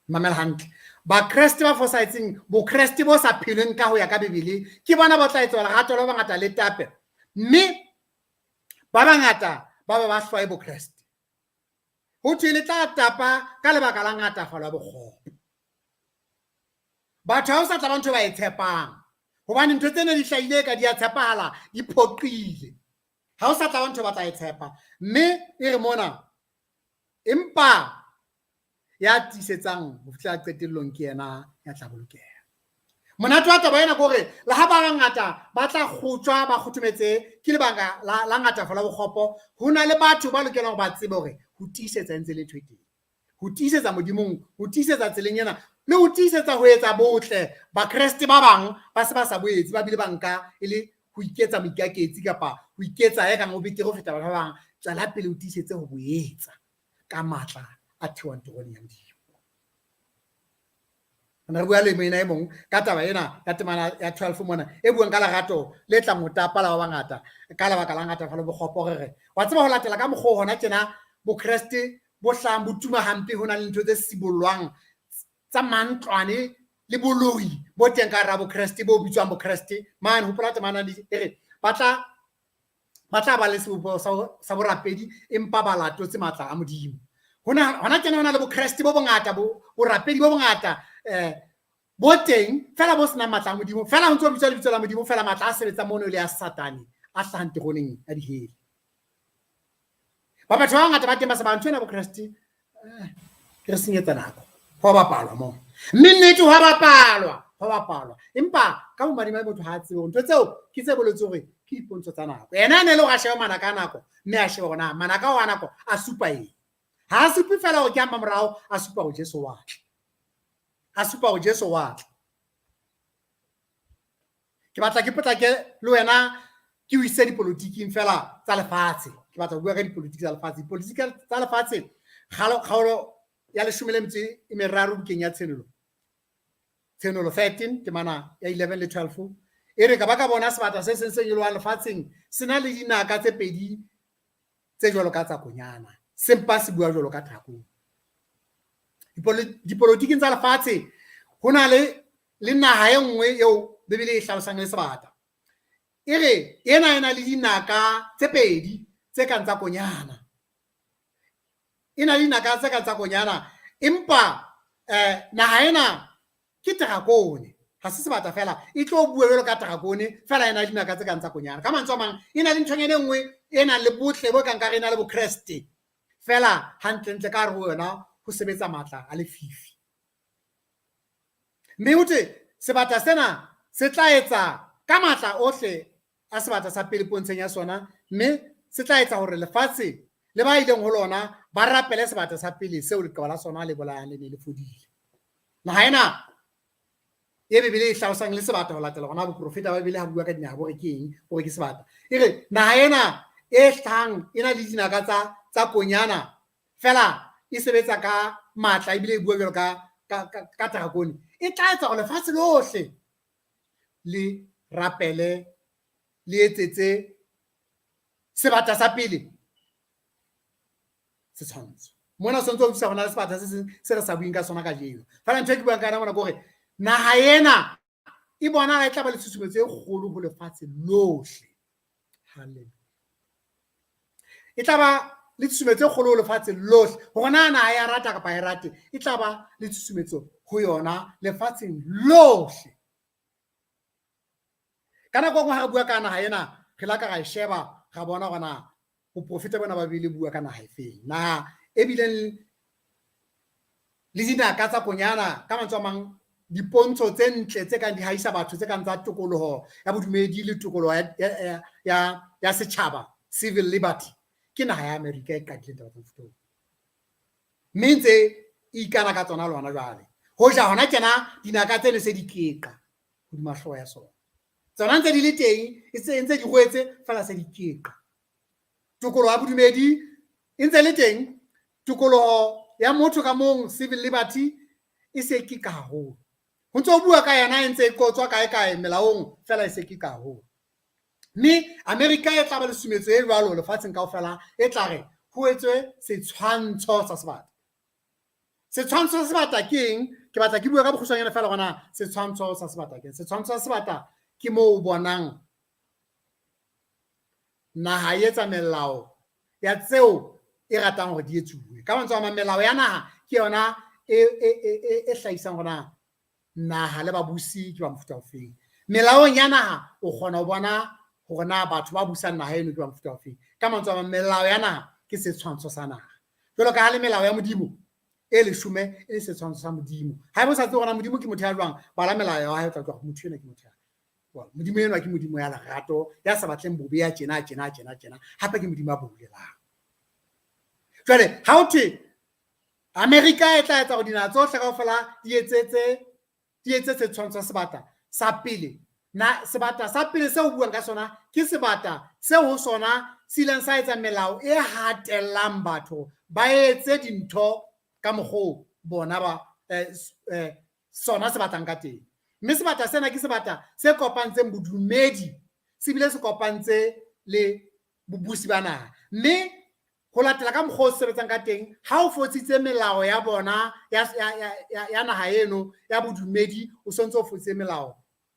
Mamela hantle, Bakreste ba fosahetseng, Bokreste bo sa phelweng ka ho ya ka Bibele, ke bona ba tla etsa lerato la bangata le tape, mme ba bangata ba ba ba hlwae Bokreste. Ho thwe le tla tapa ka lebaka la ngatafalo ya bokgopo. Batho ha o sa tla ba ntho ba e tshepang, hobane ntho tsene di hlahile ka di a tshepahala, di phoqile. Ha o sa tla ba ntho ba tla e tshepa. Mme e re mona, empa ya tiisetsang ho fihlela qetellong ke yena ya tla bolokeha. Monate wa taba ena ke hore le ha ba bangata ba tla kgotjwa ba kgothometse ke lebaka la ngatafalo ya bokgopo, ho na le batho ba lokelang hore ba tsebe hore ho tiisetsa e ntse le ntho e teng. Ho tiisetsa Modimong, ho tiisetsa tseleng ena, le ho tiisetsa ho etsa botle. Bakreste ba bang ba se ba sa bo etse, ba bile ba nka e le ho iketsa moikaketsi kapa ho iketsa ya kang o betere ho feta batho ba bang. Tswela pele o tiisetse ho bo etsa ka matla a theohang teroneng ya Modimo. Re bua le moena e mong ka taba ena ya temana ya 12 mona e buang ka lerato le tlang ho tapa la ba bangata ka lebaka la ngatafalo bokgopo. Re re wa tseba ho latela ka mokgwa hona tjena Bokreste bo hlahang bo tuma hampe, ho na le ntho tse sibollwang tsa mantlwane le boloi bo teng ka hara Bokreste bo bitswang Bokreste. Mane hopola temana e re ba tla ba le sebopeho sa borapedi empa ba latotse matla a Modimo. Hona tjena hona le Bokreste bo bongata, borapedi bo bongata bo teng fela bo senang matla a Modimo, fela ho ntse ho bitswa lebitso la Modimo, fela matla a sebetsang mono le ya Satane a hlahang teroneng ya dihele. Ba batho ba bangata ba teng ba sa ba ntho ena Bokreste ke re senyetsa nako, ho bapalwa moo. Mme nnete ho bapalwa, ho bapalwa. Empa ka bomadimabe motho ha a tsebe hore ntho tseo ke tse boletsweng hore ke dipontsho tsa nako. Yena a ne le hore a shebe manaka a nako, mme a shebe hore na manaka ao a nako a supa eng. Ha a supe fela hore ke a mmamorao, a supa hore Jesu wa tla. A supa hore Jesu wa tla. Ke batla ke potlake le wena ke o ise dipolotiking fela tsa lefatshe. Ke batla ho bua ka dipolotiki tsa lefatshe. Dipolotiki tsa lefatshe, kgaolo ya 13 bukeng ya Tshenolo. Tshenolo 13, temana ya 11 le 12. E re ka ba ka bona sebata se seng se nyolohang lefatsheng se na le dinaka tse pedi tse jwalo ka tsa konyana, sempa se bua jwalo ka drakone. Dipolotiking tsa lefatshe ho na le naha e nngwe eo Bibele e hlalosang le sebata. E re ena e na le dinaka tse pedi tse kang tsa konyana. E na le dinaka tse kang tsa konyana, empa naha ena ke drakone. Ha se sebata fela, e tlo bua jwalo ka drakone, fela e na le dinaka tse kang tsa konyana. Ka mantswe a mang, e na le nthonyana e nngwe e nang le botle bo kang ka re e na le Bokreste. Fela hantlentle ka hare ho yona ho sebetsa matla a lefifi. Mme ho thwe sebata sena se tla etsa ka matla ohle a sebata sa pele pontsheng ya sona, mme se tla etsa hore lefatshe le ba ileng ho lona ba rapele sebata sa pele seo leqeba la sona le bolayang le ne le fodile. Naha ena e Bibele e hlalosang le sebata ho latela hona boprofeta ba Bibele ha bua ka dinaha bo re ke eng, bo re ke sebata. E re naha ena e hlahang e na le dinaka tsa konyana, fela e sebetsa ka matla ebile e bua jwalo ka drakone. E tla etsa hore lefatshe lohle le rapele le etsetse sebata sa pele setshwantsho. Mona o santse o utlwisisa hore na le sebata se seng se re sa bueng ka sona kajeno. Fela ntho e ke buang ka yona mona ke hore naha ena e bonahala e tla ba le tshusumetso e kgolo ho lefatshe lohle. Hallelujah. E tla ba le tshusumetso e kgolo ho lefatshe lohle. Hore na naha ya rata kapa e rate, e tla ba le tshusumetso ho yona lefatsheng lohle. Ka nako e nngwe ha re bua ka naha ena, re la ka ra e sheba, ra bona hore na boprofeta bona ba Bibele bua ka naha efeng. Naha e bileng le dinaka tsa konyana, ka mantswe a mang, dipontsho tse ntle tse kang di haisa batho, tse kang tsa tokoloho ya bodumedi le tokoloho ya setjhaba, civil liberty, ke naha ya Amerika e qadileng taba tsa mofuta oo. Mme ntse e ikana ka tsona le hona jwale. Hoja hona tjena dinaka tseno se di keqa hodima hlooho ya sona. Tsona ntse di le teng, e ntse di rwetse fela se di keqa. Tokoloho ya bodumedi e ntse le teng, tokoloho ya motho ka mong, civil liberty, e se keqa haholo. Ho ntse ho bua ka yona e ntse e qotswa kae kae melaong, fela e se keqa haholo. Mme Amerika e tla ba le tshusumetso e jwalo lefatsheng kaofela, e tla re ho etswe setshwantsho sa sebata. Setshwantsho sa sebata ke eng? Ke batla ke bua ka bokgutshwanyane fela hore na setshwantsho sa sebata ke eng. Setshwantsho sa sebata ke moo o bonang naha e etsa melao ya tseo e ratang hore di etsuwe. Ka mantswe a mang, melao ya naha ke yona e hlahisang hore na naha le babusi ke ba mofuta ofeng. Melaong ya naha o kgona ho bona hore na batho ba busang naha eno ke ba mofuta ofeng. Ka mantswe a mang, melao ya naha ke setshwantsho sa naha. Jwalo ka ha le melao ya Modimo e leshome e le setshwantsho sa Modimo. Haeba o sa tsebe hore na Modimo ke motho ya jwang, bala melao ya hae, o tla utlwa hore motho enwa ke motho ya jwang. Modimo enwa ke Modimo ya lerato, ya sa batleng bobe, ya tjena, tjena, tjena, tjena. Hape ke Modimo a boulelang. Jwale ha ho thwe Amerika e tla etsa hore dinaha tsohle kaofela di etse setshwantsho sa sebata sa pele. Na sebata sa pele seo ho buang ka sona ke sebata seo ho sona se ileng sa etsa melao e hatellang batho ba etse dintho ka mokgwa bona ba sona se batlang ka teng. Mme sebata sena ke sebata se kopantseng bodumedi, se bile se kopantse le bobusi ba naha. Mme ho latela ka mokgwa o sebetsang ka teng, ha o fositse melao ya bona ya naha eno ya bodumedi, o sontse o fositse melao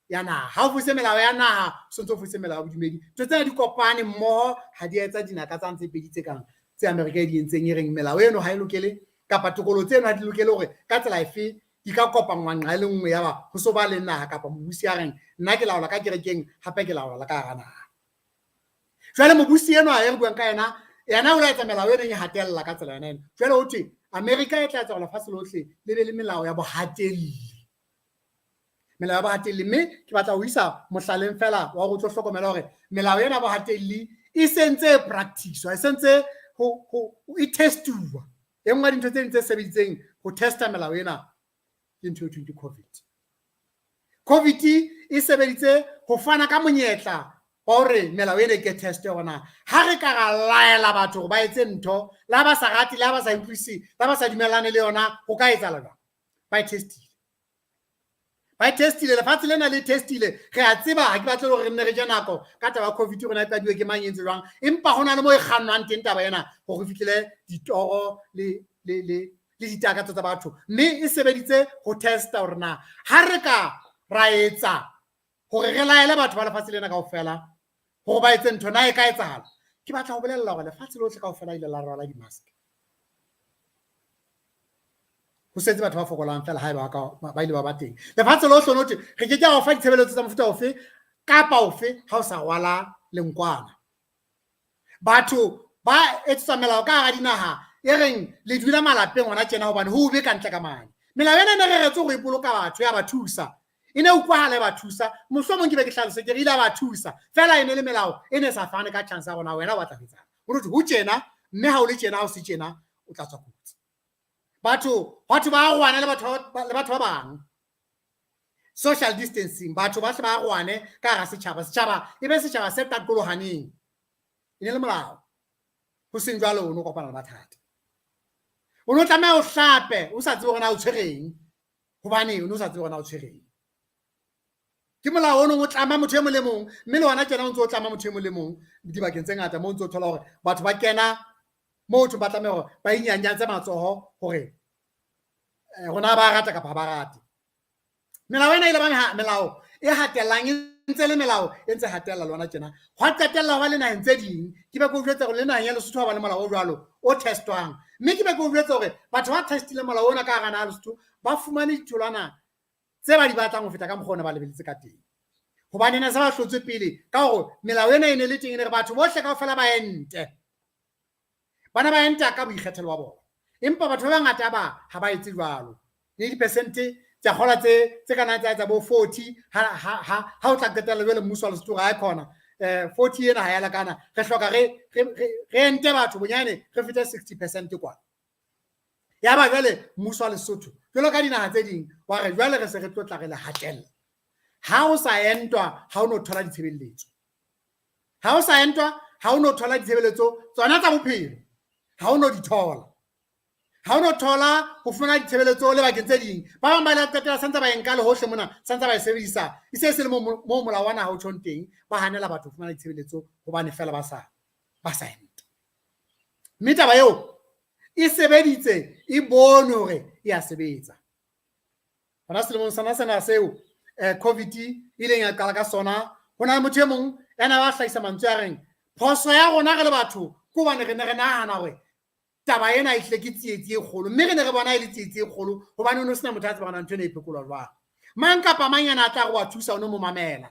ya naha. Ha o fositse melao ya naha, o sontse o fositse melao ya bodumedi. Ntho tsena di kopane mmoho, ha di etsa dinaka tsa tse pedi tse kang tse Amerika e di entseng, e reng melao eno ha e lokele kapa tokoloho tseno ha di lokele hore ka tsela efe di ka kopanngwa nqa e le nngwe, ya ba ho so ba le naha kapa mobusi ya reng nna ke laola ka kerekeng, hape ke laola ka hara naha. Jwale mobusi enwa e re buang ka yena, yena o la etsa melao e neng e hatella ka tsela yona ena. Jwale ho thwe Amerika e tla etsa hore lefatshe lohle le be le melao ya bohatelli. Melao ya bohatelli, mme ke batla ho isa mohlaleng fela wa hore o tlo hlokomela hore melao ena ya bohatelli e sentse e practice-wa, e sentse ho e test-uwa. E nngwe ya dintho tse ding tse sebeditseng ho testa melao ena ke ntho e thweng ke COVID. COVID e sebeditse ho fana ka monyetla wa hore melao ena e ke teste hore na ha re ka ra laela batho hore ba etse ntho, le ha ba sa rate, le ha ba sa utlwisise, le ha ba sa dumellane le yona, ho ka etsahala jwang? Ba e testile. Ba e testile, lefatshe lena le testile. Re a tseba, ha ke batle hore re nne re je nako ka taba ya COVID hore na e qadiwe ke mang, e entse jwang. Empa ho na le moo e kgannwang teng taba ena hore re fihlele ditoro le ditakatso tsa batho. Mme e sebeditse ho testa hore na ha re ka ra etsa hore re laele batho ba lefatshe lena kaofela hore ba etse ntho, na e ka etsahala? Ke batla ho bolella hore lefatshe lohle kaofela ile la rwala di-mask. Ho setse batho ba fokolang fela haeba ba ile ba ba teng. Lefatshe lohle no thwe re ke ke ra o fa ditshebeletso tsa mofuta ofe kapa ofe ha o sa rwala lenkwana. Batho ba etsetswa melao ka hara dinaha e reng le dula malapeng hona tjena hobane ho be ka ntle ka mane. Melao ena e ne reretswe hore e boloka batho, ya ba thusa. E ne utlwahala e ba thusa. Mohlomong ke be ke hlalose ke re ile ba thusa. Fela e ne le melao e ne sa fane ka chance ya rona wena o batla ho etsang. Ho thwe ho tjena, mme ha o le tjena ha o se tjena o tla tswa kotsi. Batho batho ba arohane le batho ba bang. Social distancing, batho ba hle ba arohane ka hara setjhaba. Setjhaba e be setjhaba se taqolohaneng. E ne le molao. Ho seng jwalo o no kopana le mathata. O no tlameha o hlape o sa tsebe hore na o tshwereng, hobane o no sa tsebe hore na o tshwereng. Ke molao o nong o tlama motho e mong le mong, mme le hona tjena o ntse o tlama motho e mong le mong dibakeng tse ngata moo o ntse o thola hore batho ba kena moo thwe ba tlameha hore ba inyanyatse matsoho hore rona ba rata kapa ha ba rate. Melao ena ile ba melao e hatellang e ntse le melao e ntse hatella lona tjena, hwa qetella hwa le naheng tse ding. Ke be ke o jwetsa hore le naheng ya Lesotho ha ba le molao o jwalo o testwang, mme ke be ke o jwetsa hore batho ba testileng molao ona ka hara naha ya Lesotho ba fumane ditholwana tse ba di batlang ho feta ka mokgwa ona ba lebeletse ka teng, hobane ne se ba hlotswe pele ka hore melao ena e ne le teng, e ne re batho bohle kaofela ba ente. Bana ba enta ka boikgethelo ba bona, empa batho ba bangata ba ha ba etse jwalo. Le dipersente tsa kgola tse ka nang tsa etsa bo 40 ha o tla qetella jwale mmuso wa Lesotho ha e khona 40 ena ha ya lekana, re hloka re ente batho bonyane re fete 60% kwa. Ya ba jwale mmuso wa Lesotho jwalo ka dinaha tse ding wa re jwale re se re tlo tla re le hatella. Ha o sa entwa ha o no thola ditshebeletso, ha o sa entwa ha o no thola ditshebeletso tsona tsa bophelo, ha o no di thola, ha o no thola ho fumana ditshebeletso le bakeng tse ding. Ba bang ba ile qetela santse ba e nka le hohle mona, santse ba e sebedisa e se se le mo molao wa naha o tjhong teng, ba hanela batho ho fumana ditshebeletso hobane fela ba sa enta. Mme taba eo e sebeditse, e bone hore e a sebetsa. Hona selemong sona sena seo COVID e ileng ya qala ka sona, ho na le motho e mong ya na ba hlahisa mantswe a reng phoso ya rona re le batho ke hobane re ne re nahana hore taba ena e hlile ke tsietsi e kgolo, mme re ne re bona e le tsietsi e kgolo hobane o ne o sena motho a tsebang ntho ena e phekolwa jwang. Mang kapa mang yana a tla re wa thusa o no mo mamela.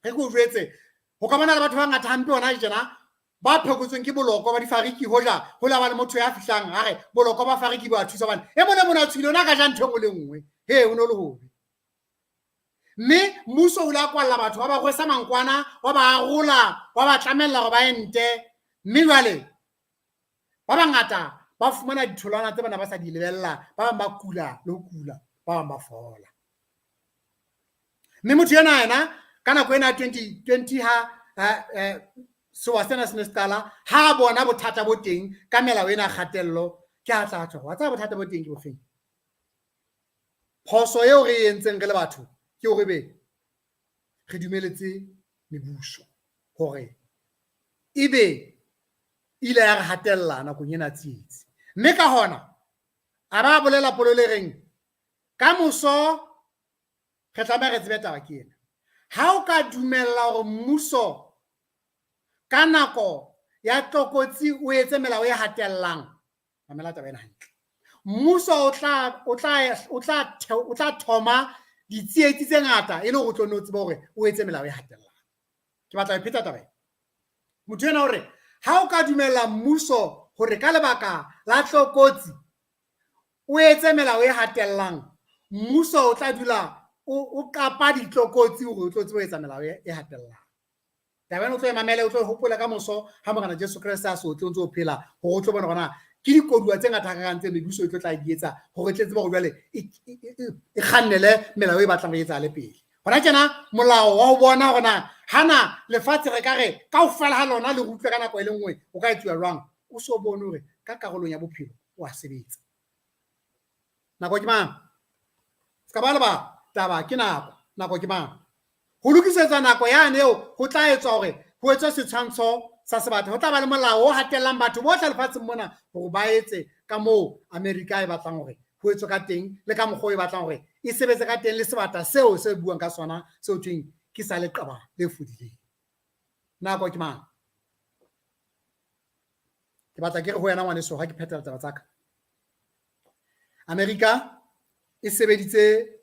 Re ke o jwetse, ho ka bona le batho ba bangata hampe hona tjena ba phekotsweng ke boloko ba difariki, hoja ho la ba le motho ya fihlang a re boloko ba fariki ba thusa, hobane e mong le mong a tshohile o na ka ja ntho e nngwe le nngwe, he o no le hobe. Mme mmuso o ile a kwalla batho, wa ba rwesa mankwana, wa ba arola, wa ba tlamella hore ba ente. Mme jwale ba bangata ba fumana ditholwana tse bana ba sa di lebella, ba bang ba kula le ho kula, ba bang ba fola. Mme motho ena yena ka nako ena 2020 ha sewa sena se ne se qala, ha bona bothata bo teng ka melao ena kgatello, ke a tla tjho wa tseba bothata bo teng ke bofeng. Phoso eo re e entseng re le batho ke hore be re dumeletse mebuso hore ebe ile ya re hatella nakong ena tsietsi. Mme ka hona a ba bolela polelo e reng ka moso re tlameha re tsebe taba ke ena. Ha o ka dumella hore mmuso ka nako ya tlokotsi o etse melao e hatellang, mamela taba ena hantle, mmuso o tla thoma ditsietsi tse ngata e le hore o tlo nno tsebe hore o etse melao e hatellang. Ke batla ho pheta taba ena. Motho ena o re ha o ka dumella mmuso hore ka lebaka la tlokotsi o etse melao e hatellang, mmuso o tla dula o qapa ditlokotsi hore o tlo tsebe ho etsa melao e hatellang. Taba ena o tlo e mamele, o tlo e hopola ka moso ha Morena Jesu Kreste a so tle o ntse o phela, hore o tlo bona hore na ke dikoduwa tse ngata hakakang tse mebuso e tlo tla di etsa hore e tle tsebe hore jwale e kgannele melao e batlang ho etsahale pele. Hona tjena molao wa ho bona hore na hana lefatshe re ka re kaofela ha lona le rutlwe ka nako e le nngwe o ka etsuwa jwang, o so bone hore ka karolong ya bophelo o a sebetsa. Nako ke mang? Se ka ba lebala taba ke nako, nako ke mang? Ho lokisetsa nako yane eo ho tla etswa hore ho etswe setshwantsho sa sebata. Ho tla ba le molao o hatellang batho bohle lefatsheng mona hore ba etse ka moo Amerika e batlang hore ho etswe ka teng, le ka mokgwa o e batlang hore e sebetse ka teng, le sebata seo se buang ka sona seo thweng ke sa leqeba le fodileng. Nako ke mang? Ke batla ke re ho wena ngwaneso ha ke phethela taba tsa ka. Amerika e sebeditse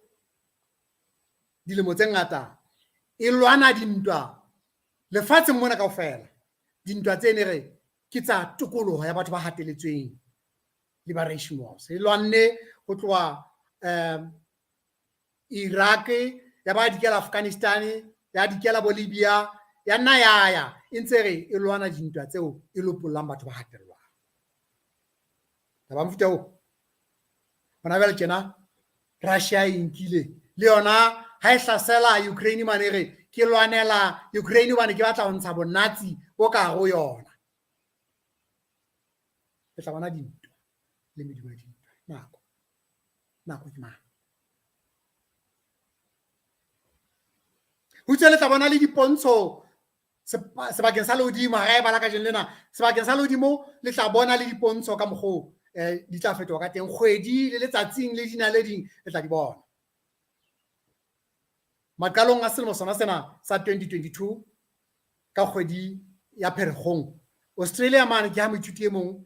dilemo tse ngata e lwana dintwa lefatsheng mona kaofela, dintwa tse ne re ke tsa tokoloho ya batho ba hateletsweng, liberation wars. E lwanne ho tloha Iraq, ya ba dikela Afghanistan, ya dikela bo Libya, ya nna ya ya e ntse re e lwana dintwa tseo e lopollang batho ba hatellwang. Taba mofuta oo hona jwale tjena Russia e nkile le yona ha e hlasela Ukraine mane, re ke lwanela Ukraine hobane ke batla ho ntsha bonazi bo ka hare ho yona. Le tla bona dintwa le medumo ya dintwa. Nako, nako ke mang? Ho tswe le tla bona le dipontsho sebakeng sa lehodimo. Ha re e bala kajeno lena, sebakeng sa lehodimo le tla bona le dipontsho ka mokgwa di tla fetoha ka teng, kgwedi le letsatsing le dinaleding le tla di bona. Maqalong a selemo sona sena sa 2022 ka kgwedi ya Pherekgong, Australia mane ke ha moithuti e mong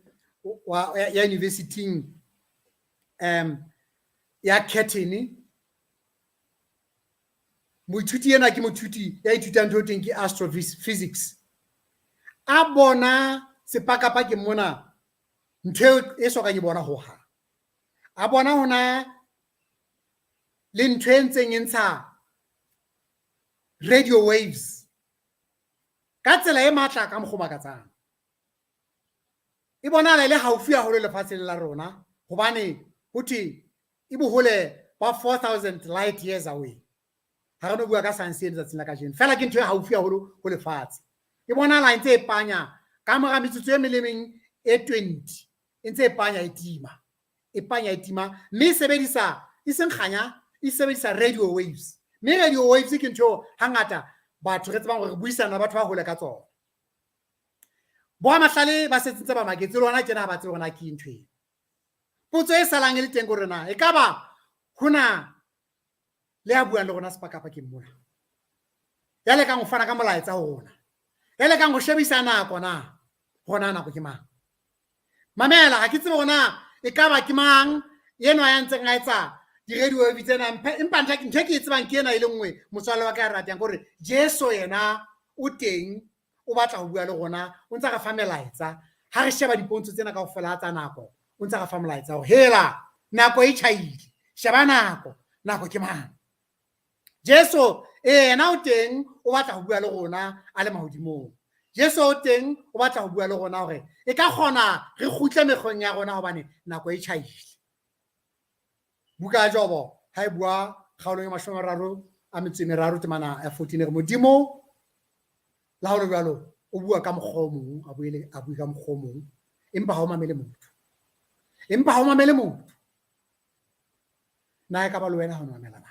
ya university ya Curtin. Moithuti ena ke moithuti ya ithutang ntho e teng ke astrophysics. A bona sepakapakeng mona ntho e sokang e bona hohang. A bona hona le ntho e ntseng e ntsha radio waves ka tsela e matla ka mokgwa o makatsang. E bonahala e le haufi haholo lefatsheng la rona hobane ho thwe e bohole ba 4000 light years away. Ha re no bua ka science eno tsatsing la kajeno, fela ke ntho e haufi haholo ho lefatshe. E bonahala e ntse e panya ka mora metsotso e meng le meng e 20, e ntse e panya e tima, e panya e tima, mme e sebedisa e seng kganya, e sebedisa radio waves. Mme radio waves ke ntho eo hangata batho re tsebang hore re buisana le batho ba hole ka tsona. Boramahlale ba setse ntse ba maketse le hona tjena ha ba tsebe hore na ke ntho eo. Potso e salang e le teng ke hore na ekaba hona le ya buang le rona sepakapakeng mona, ya lekang ho fana ka molaetsa ho rona, ya lekang ho shebisa nako na hona nako ke mang. Mamela, ha ke tsebe hore na ekaba ke mang enwa ya ntseng a etsa di-radio wave tsena, empa ntho e ke e tsebang ke ena e le nngwe motswalle wa ka ya ratang, ke hore Jesu yena o teng, o batla ho bua le rona, o ntsa re fa melaetsa. Ha re sheba dipontsho tsena kaofela tsa nako, o ntsa re fa molaetsa hore hela nako e tjhaile, sheba nako, nako ke mang. Jesu yena o teng, o batla ho bua le rona a le mahodimong. Jesu o teng, o batla ho bua le rona hore e ka kgona re kgutle mekgweng ya rona hobane nako e tjhaile. Buka ya Jobo ha e bua kgaolong ya 33 temana ya 14 re Modimo le ha ho le jwalo o bua ka mokgwa o mong, a boele a bue ka mokgwa o mong, empa ha o mamele motho. Empa ha o mamele motho. Na e ka ba le wena ha o no mamela na?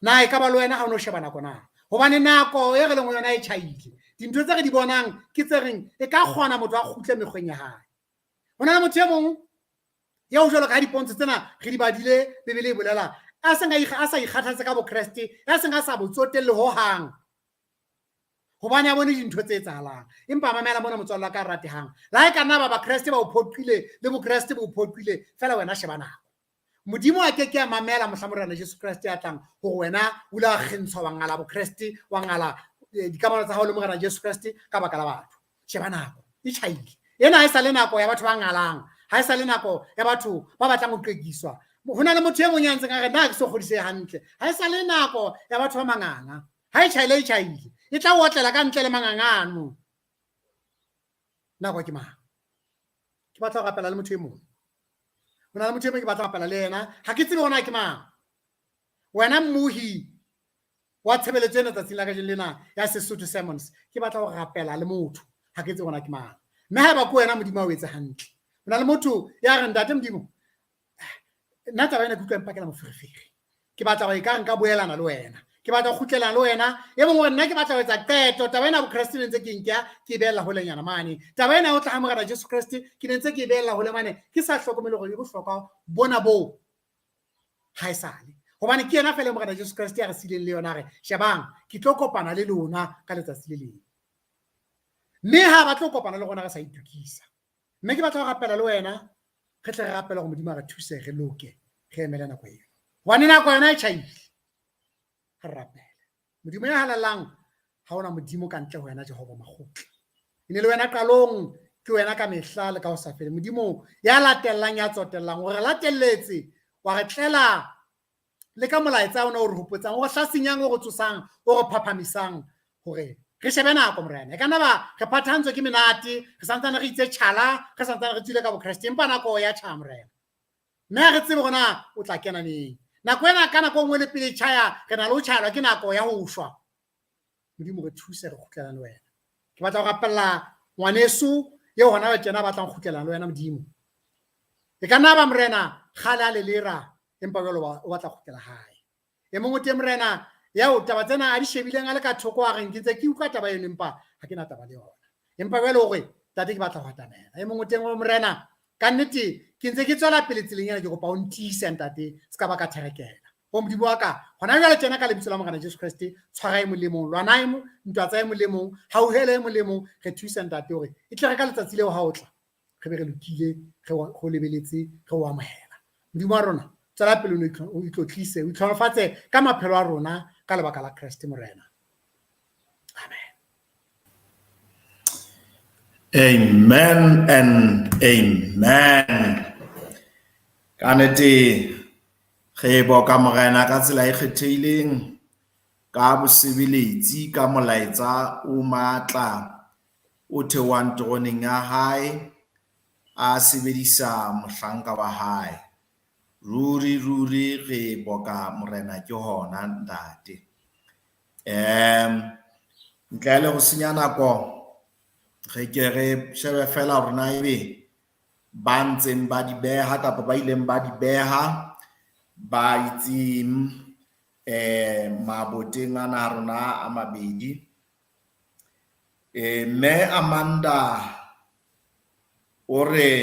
Na e ka ba le wena ha o no sheba nako na? Hobane nako e re leng ho yona e tjhaile. Dintho tse re di bonang ke tse reng e ka kgona motho a kgutle mekgweng ya hae. Ho na le motho e mong eo jwalo ka ha dipontsho tsena re di badile, Bibele e bolela, a seng a sa ikgathatse ka Bokreste, ya seng a sa bo tsotelle hohang, hobane a bone dintho tse etsahalang. Empa mamela mona motswalle wa ka ratehang, le ha e ka nna ba Bakreste ba o phoqile le Bokreste bo o phoqile, fela wena sheba nako. Modimo a ke ke a mamela mohla Morena Jesu Kreste a tlang hore wena o ile wa kgentshwa, wa ngala Bokreste, wa ngala dikamano tsa hao le Morena Jesu Kreste ka baka la batho. Sheba nako, e tjhaile. Ena ha e sa le nako ya batho ba ngalang, ha e sa le nako ya batho ba batlang ho qekiswa. Ho na le motho e mong ya ntseng a re nna ha ke so kgodisehe hantle. Ha e sa le nako ya batho ba manganga. Ha e tjhaile, e tjhaile. E tla o otlela ka ntle le manganga ano. Nako ke mang? Ke batla ho rapela le motho e mong. Ho na le motho e mong ke batla ho rapela le yena. Ha ke tsebe hore na ke mang. Wena mmohi wa tshebeletso ena tsatsing la kajeno lena ya Sesotho Sermons, ke batla ho rapela le motho. Ha ke tsebe hore na ke mang. Mme haeba ke wena, Modimo a o etse hantle. Ho na le motho ya reng, Ntate Modimo, nna taba ena ke utlwa mpakela moferefere. Ke batla hore ekare nka boelana le wena. Ke batla ho kgutlelana le wena. E mong hore nna ke batla ho etsa qeto. Taba ena ya Bokreste ne ntse ke nka ke e behella holenyana mane. Taba ena ya ho tla ha Morena Jesu Kreste ke ne ntse ke e behella hole mane, ke sa hlokomele hore e bohlokwa bona boo ha esale. Hobane ke yena feela Morena Jesu Kreste ya re sileng le yona, a re, shebang, ke tlo kopana le lona ka letsatsi le leng. Mme ha ba tlo kopana le rona re sa itokisa. Mme ke batla ho rapela le wena, re tle re rapele hore Modimo a re thuse, re loke, re emele nako eo. Hobane nako yona e tjhaile. Re rapele. Modimo ya halalelang, ha hona Modimo ka ntle ho wena, Jehova makgotla. E ne le wena qalong, ke wena ka mehla le ka ho sa feleng. Modimo ya latellang, ya tsotellang, o re latelletse, wa re tlela le ka molaetsa ona o re hopotsang, o re hlasinyang, o re tsosang, o re phaphamisang hore re shebe nako, Morena. E ka nna ba re phathantswe ke menate, re santsane re itse tjhala, re santsane re tswile ka Bokreste, empa nako ya tjha, Morena. Mme ha re tsebe hore na o tla kena neng. Nako ena ka nako e nngwe le pele e tjhaya, re na le ho tjhaelwa ke nako ya ho shwa. Modimo re thuse re kgutlelane le wena. Ke batla ho rapella ngwaneso eo hona jwale tjena a batlang ho kgutlelana le wena, Modimo. E ka nna ba Morena kgale a lelera, empa jwale o batla ho kgutlela hae. E mong o teng Morena eo taba tsena a di shebileng a le ka thoko, a reng ke ntse ke utlwa taba eno empa ha ke na taba le yona. Empa jwale o re, Ntate ke batla ho atamela. E mong o teng o Morena, ka nnete ke ntse ke tswela pele tseleng ena, ke kopa o ntiise ntate, se ka ba ka therekela. Ho Modimo wa ka, hona jwale tjena ka lebitso la Morena Jesu Kreste, tshwara e mong le mong, lwana e ntwa tsa e mong le mong, hauhela e mong le mong, re thuse ntate hore e tle re ka letsatsi leo ha o tla, re be re lokile, re ho lebeletse, re o amohela. Modimo wa rona, tswela pele o itlotlise, o itlhonofatse ka maphelo a rona ka lebaka la Kreste Morena. Amen. Amen and amen. Ka nnete re boka Morena ka tsela e kgethehileng, ka bosebeletsi, ka molaetsa o matla o theohang teroneng ya hae, a sebedisa mohlanka wa hae. Ruri, ruri re boka Morena ke hona ntate. Ntle le ho senya nako, re ke re shebe fela hore na ebe ba ntseng ba di beha kapa ba ileng ba di beha ba itseng maboteng ana a rona a mabedi. Mme Amanda o re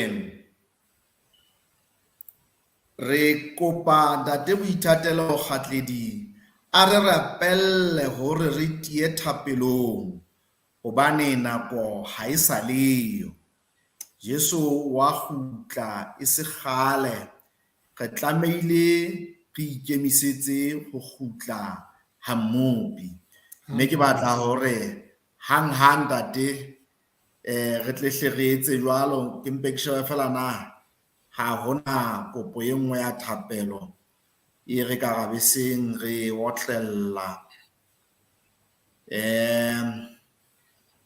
re kopa ntate Boithatelo Kgatledi a re rapelle hore re tiye thapelong hobane nako ha e sa leyo. Jesu wa kgutla e se kgale, re tlamehile re ikemisetse ho kgutla ha Mmopi. Mme ke batla hore hang hang ntate re tle hle re etse jwalo, ke mpe ke shebe fela na ha hona kopo e nngwe ya thapelo e re ka ra beseng re otlella.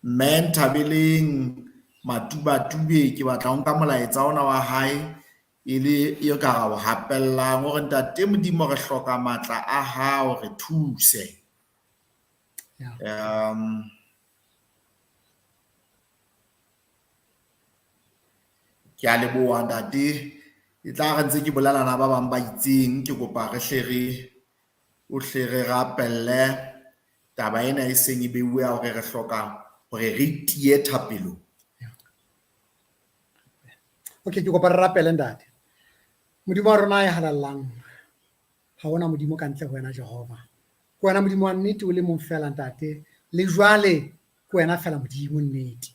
Mme Nthabeleng Matubatube ke batla ho nka molaetsa ona wa hae e le e ka ra o hapellang hore ntate Modimo re hloka matla a hao, re thuse. Ke a leboha ntate. E tla re ntse ke bolela na ba bang ba itseng, ke kopa re hle re o hle re rapelle taba ena e seng e beuwe ya hore re hloka hore re tiye thapelong. Okay, ke kopa re rapele ntate. Modimo wa rona ya halallang, ha hona Modimo ka ntle ho wena Jehova. Ke wena Modimo wa nnete o le mong fela ntate, le jwale ke wena fela Modimo nnete.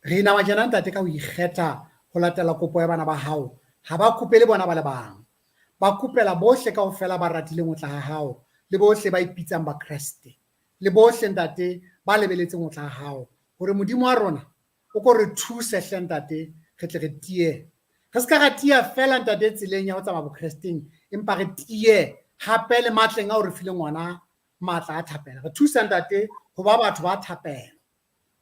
Re inama tjena ntate ka ho ikgetha ho latela kopo ya bana ba hao. Ha ba kopele bona ba le bang. Ba kopela bohle kaofela ba ratileng ho tla ha hao, le bohle ba ipitsang ba Kreste, le bohle ntate ba lebeletseng ho tla ha hao. Hore Modimo wa rona o ko re thuse hle ntate, re tle re tiye. Re se ka ra tiya fela ntate tseleng ya ho tsamaya bokresteng, empa re tiye hape le matleng ao re fileng ona matla a thapelo. Re thusa ntate ho ba batho ba thapelo.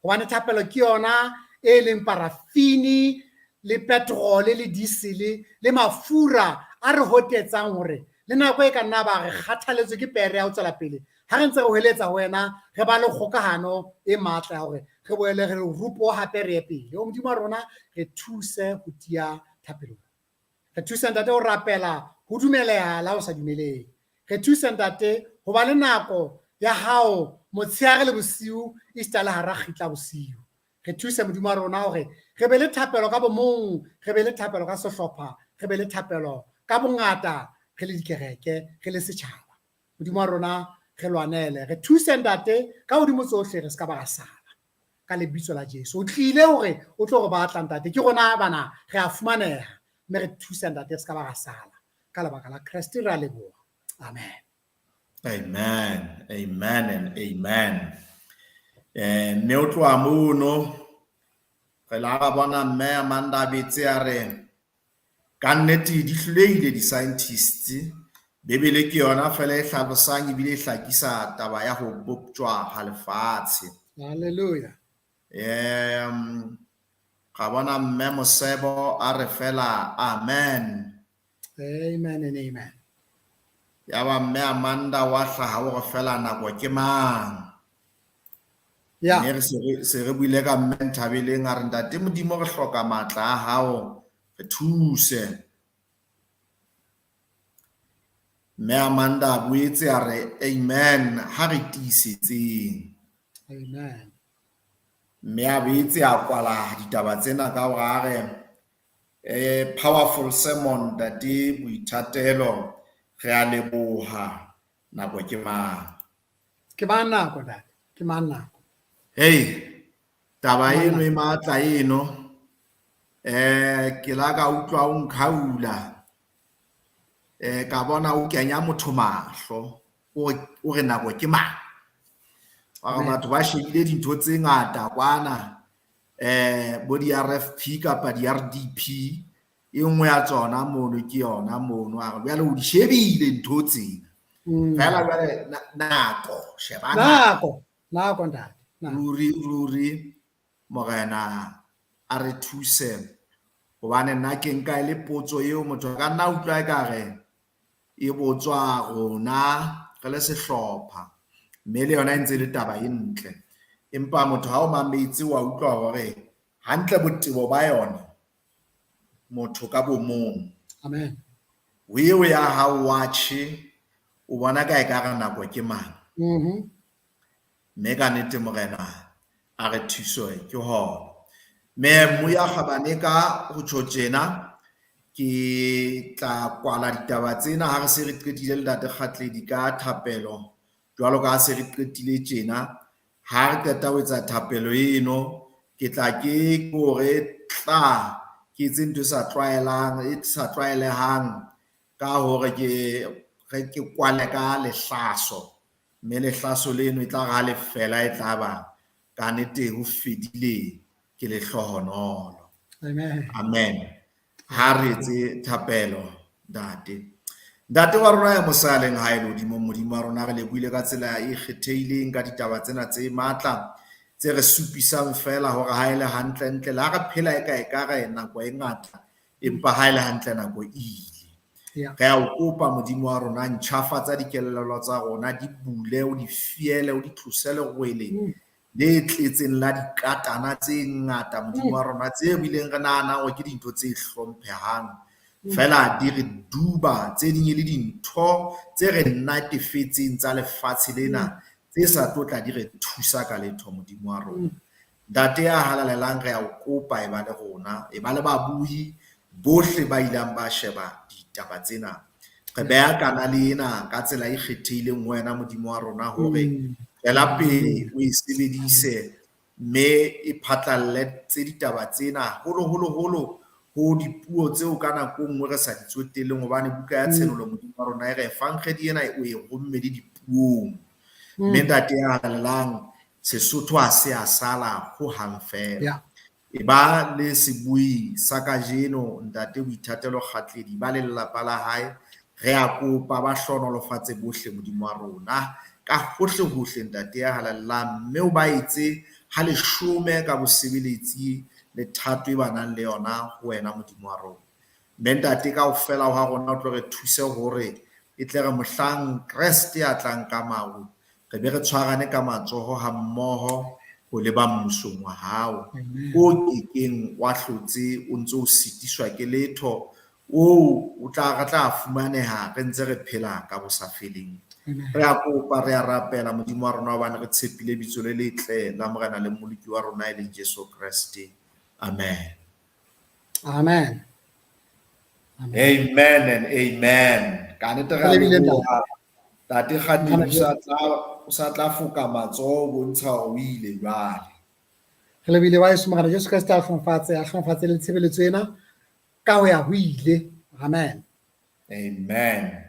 Hobane thapelo ke yona e leng parafini le petrol le diesel le mafura a re hotetsang hore le nako e ka nna ba re kgathaletswe ke pere ya ho tswela pele. Ha re ntse re hweletsa ho wena, re ba le kgokahano e matla ya hore re boele re rupo hape re ye pele. O Modimo wa rona, re thuse ho tiya thapelong. Re thuse ntate ho rapela ho dumeleha la ho sa dumeleng. Re thuse ntate ho ba le nako ya hao motshehare le bosiu, esita le hara kgitla bosiu. Re thuse Modimo wa rona hore re be le thapelo ka bomong, re be le thapelo ka sehlopha, re be le thapelo ka bongata, re le dikereke, re le setjhaba. Modimo wa rona re lwanele, re thuse ntate ka hodimo tsohle, re ska ba ra sala. Ka lebitso la Jesu. O tlile hore o tlo re batla ntate, ke rona bana re a fumaneha, mme re thuse ntate re ska ba ra sala. Ka lebaka la Kreste re a leboha. Amen. Amen. Amen and amen. Mme o tloha mono re la ra bona mme Amanda Betse a re ka nnete di hlolehile di-scientists. Bebele ke yona fela e hlalosang ebile e hlakisa taba ya ho boptjwa ha lefatshe. Hallelujah. Ra bona mme Mosebo a re fela amen. Amen and amen. Ya ba mme Amanda wa hlaha o re fela nako ke mang? Mme re se re buile ka mme Nthabeleng a re ntate Modimo re hloka matla a hao, re thuse. Mme Amanda a boetse a re amen ha re tiisetseng. Amen. Mme a boetse a kwala ditaba tsena ka hore a re Powerful sermon Ntate Boithatelo, re a leboha. Nako ke mang? Ke mang nako, Ntate? Ke mang nako? Hey, taba eno e matla eno. Ke la ka utlwa o nkhaula. Ka bona o kenya motho mahlo. O re nako ke mang? Wa re batho ba shebile dintho tse ngata kwana. Bo di-RFP kapa di-RDP, e nngwe ya tsona mono ke yona mono. A re jwale o di shebile ntho tsena. Fela jwale nako, sheba nako. Nako, ntate. Ruri, ruri, Morena a re thuse. Hobane nna ke nka e le potso eo motho a ka nna utlwa ekare e botswa rona re le sehlopha, mme le yona e ntse le taba e ntle. Empa motho ha o mametse wa utlwa hore hantle botebo ba yona motho ka bo mong. Amen. O eo ya hao watjhe o bona ka ekare nako ke mang. Mme ka nnete Morena a re thuswe ke hona. Mme Moya Kgabane ka ho tjho tjena, ke tla kwala ditaba tsena ha re se re qetile le Ntate Kgatledi ka thapelo, jwalo ka ha se re qetile tjena. Ha re qeta ho etsa thapelo eno, ke tla ke hore tla ke etse ntho e sa tlwaelang, e sa tlwaelehang ka hore ke re ke kwale ka lehlaso. Mme lehlaso leno e tla re ha le fela e tla ba ka nnete ho fedile, ke lehlohonolo. Amen. Amen. Ha re etse thapelo, Ntate. Ntate wa rona ya mosa leng hae lehodimong, Modimo wa rona, re lebohile ka tsela e kgethehileng ka ditaba tsena tse matla tse re supisang fela hore ha e le hantle ntle le ha re phela e ka ekare nako e ngata, empa ha e le hantle nako e ile. Re a o kopa Modimo wa rona, ntjhafatsa dikelello tsa rona, di bule, o di fiele, o di tlose lerwele le tletseng la dikatana tse ngata, Modimo wa rona, tse bileng re nahanang hore ke dintho tse hlomphehang. Fela di re duba, tse ding e le dintho tse re natefetseng tsa lefatshe lena, tse sa tlo tla di re thusa ka letho, Modimo wa rona. Ntate ya halalelang, re a o kopa e ba le rona, e ba le babuhi bohle ba ilang ba sheba ditaba tsena. Re beha kanale ena ka tsela e kgethehileng ho wena, Modimo wa rona, hore tswela pele o e sebedise mme e phatlalle tse ditaba tsena holo, holo, holo ho dipuo tseo ka nako nngwe re sa di tsotelleng, hobane buka ya Tshenolo, Modimo wa rona, e re evankgedi ena o e romme le dipuong. Mme Ntate ya halalelang, Sesotho ha se a sala ho hang fela. E ba le sebui sa kajeno, Ntate Boithatelo Kgatledi, ba le lelapa la hae, re a kopa ba hlohonolofatse bohle, Modimo wa rona, ka hohle hohle, Ntate ya halalelang, mme o ba etse ha leshome ka bosebeletsi le thato e ba nang le yona ho wena, Modimo wa rona. Mme Ntate, kaofela ha rona o tlo re thuse hore e tle re mohlang Kreste a tlang ka maru, re be re tshwarane ka matsoho ha mmoho ho leba mmusong wa hao. O kekeng wa hlotse o ntse o sitiswa ke letho, oo o tla re tla fumaneha re ntse re phela ka bosafeleng. Re a kopa, re a rapela, Modimo wa rona, hobane re tshepile bitso le letle la Morena le Mmoloki wa rona e leng Jesu Kreste. Amen. Amen. Amen and amen. Ka nnete re a leboha. Ntate Kgatledi o sa tla foka matsoho ho bontsha hore o ile jwale. Re lebohile wa heso, Morena Jesu Kreste a hlomphatse, a hlomphatse le tshebeletso ena ka ho ya ho ile. Amen. Amen.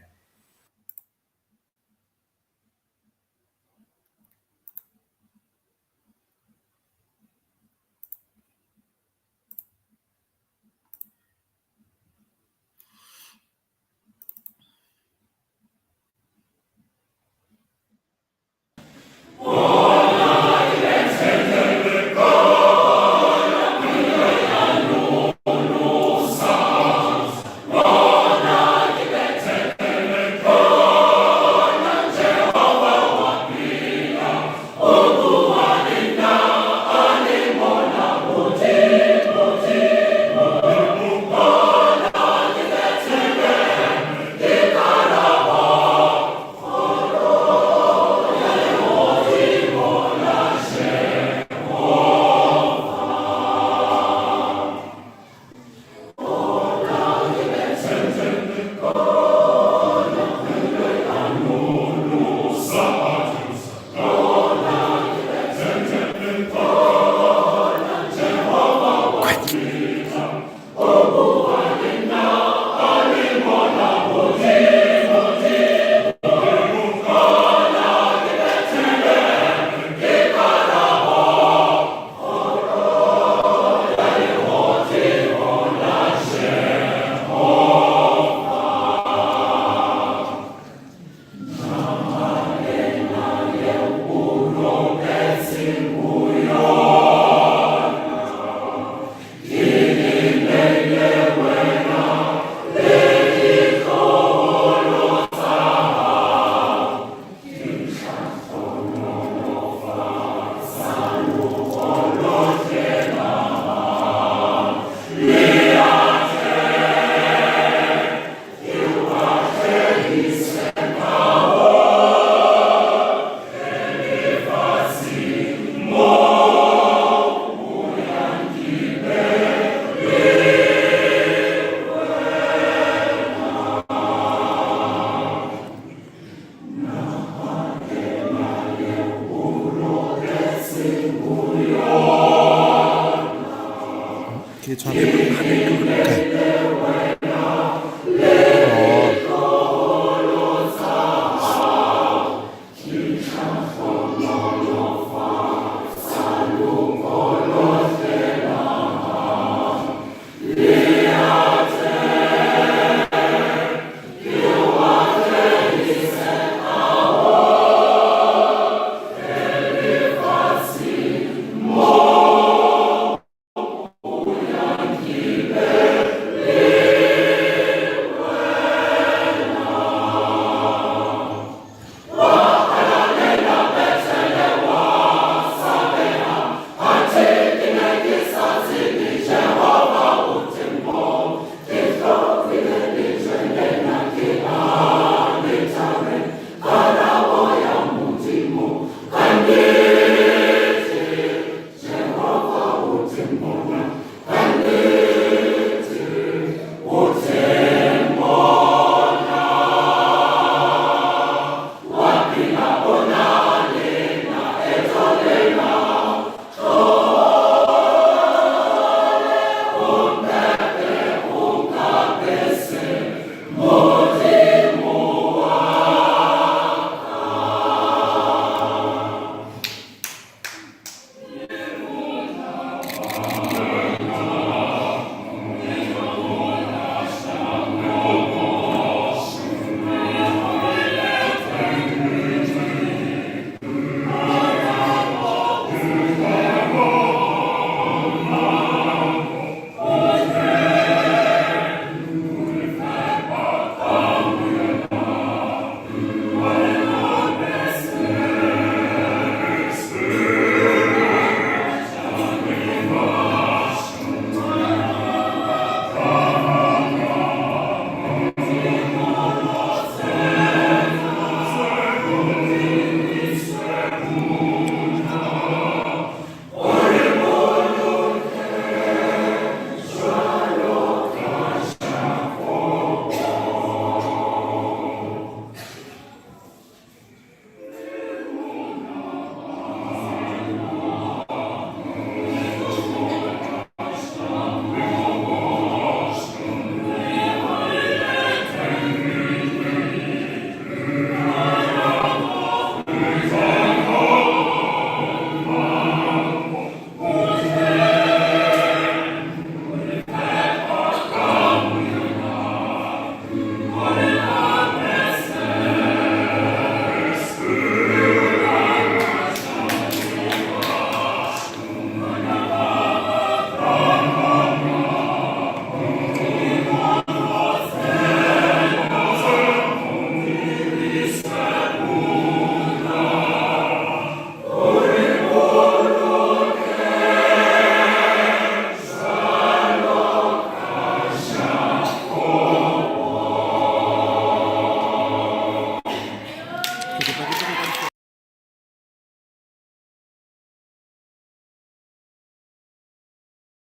Ke tshware. Kae?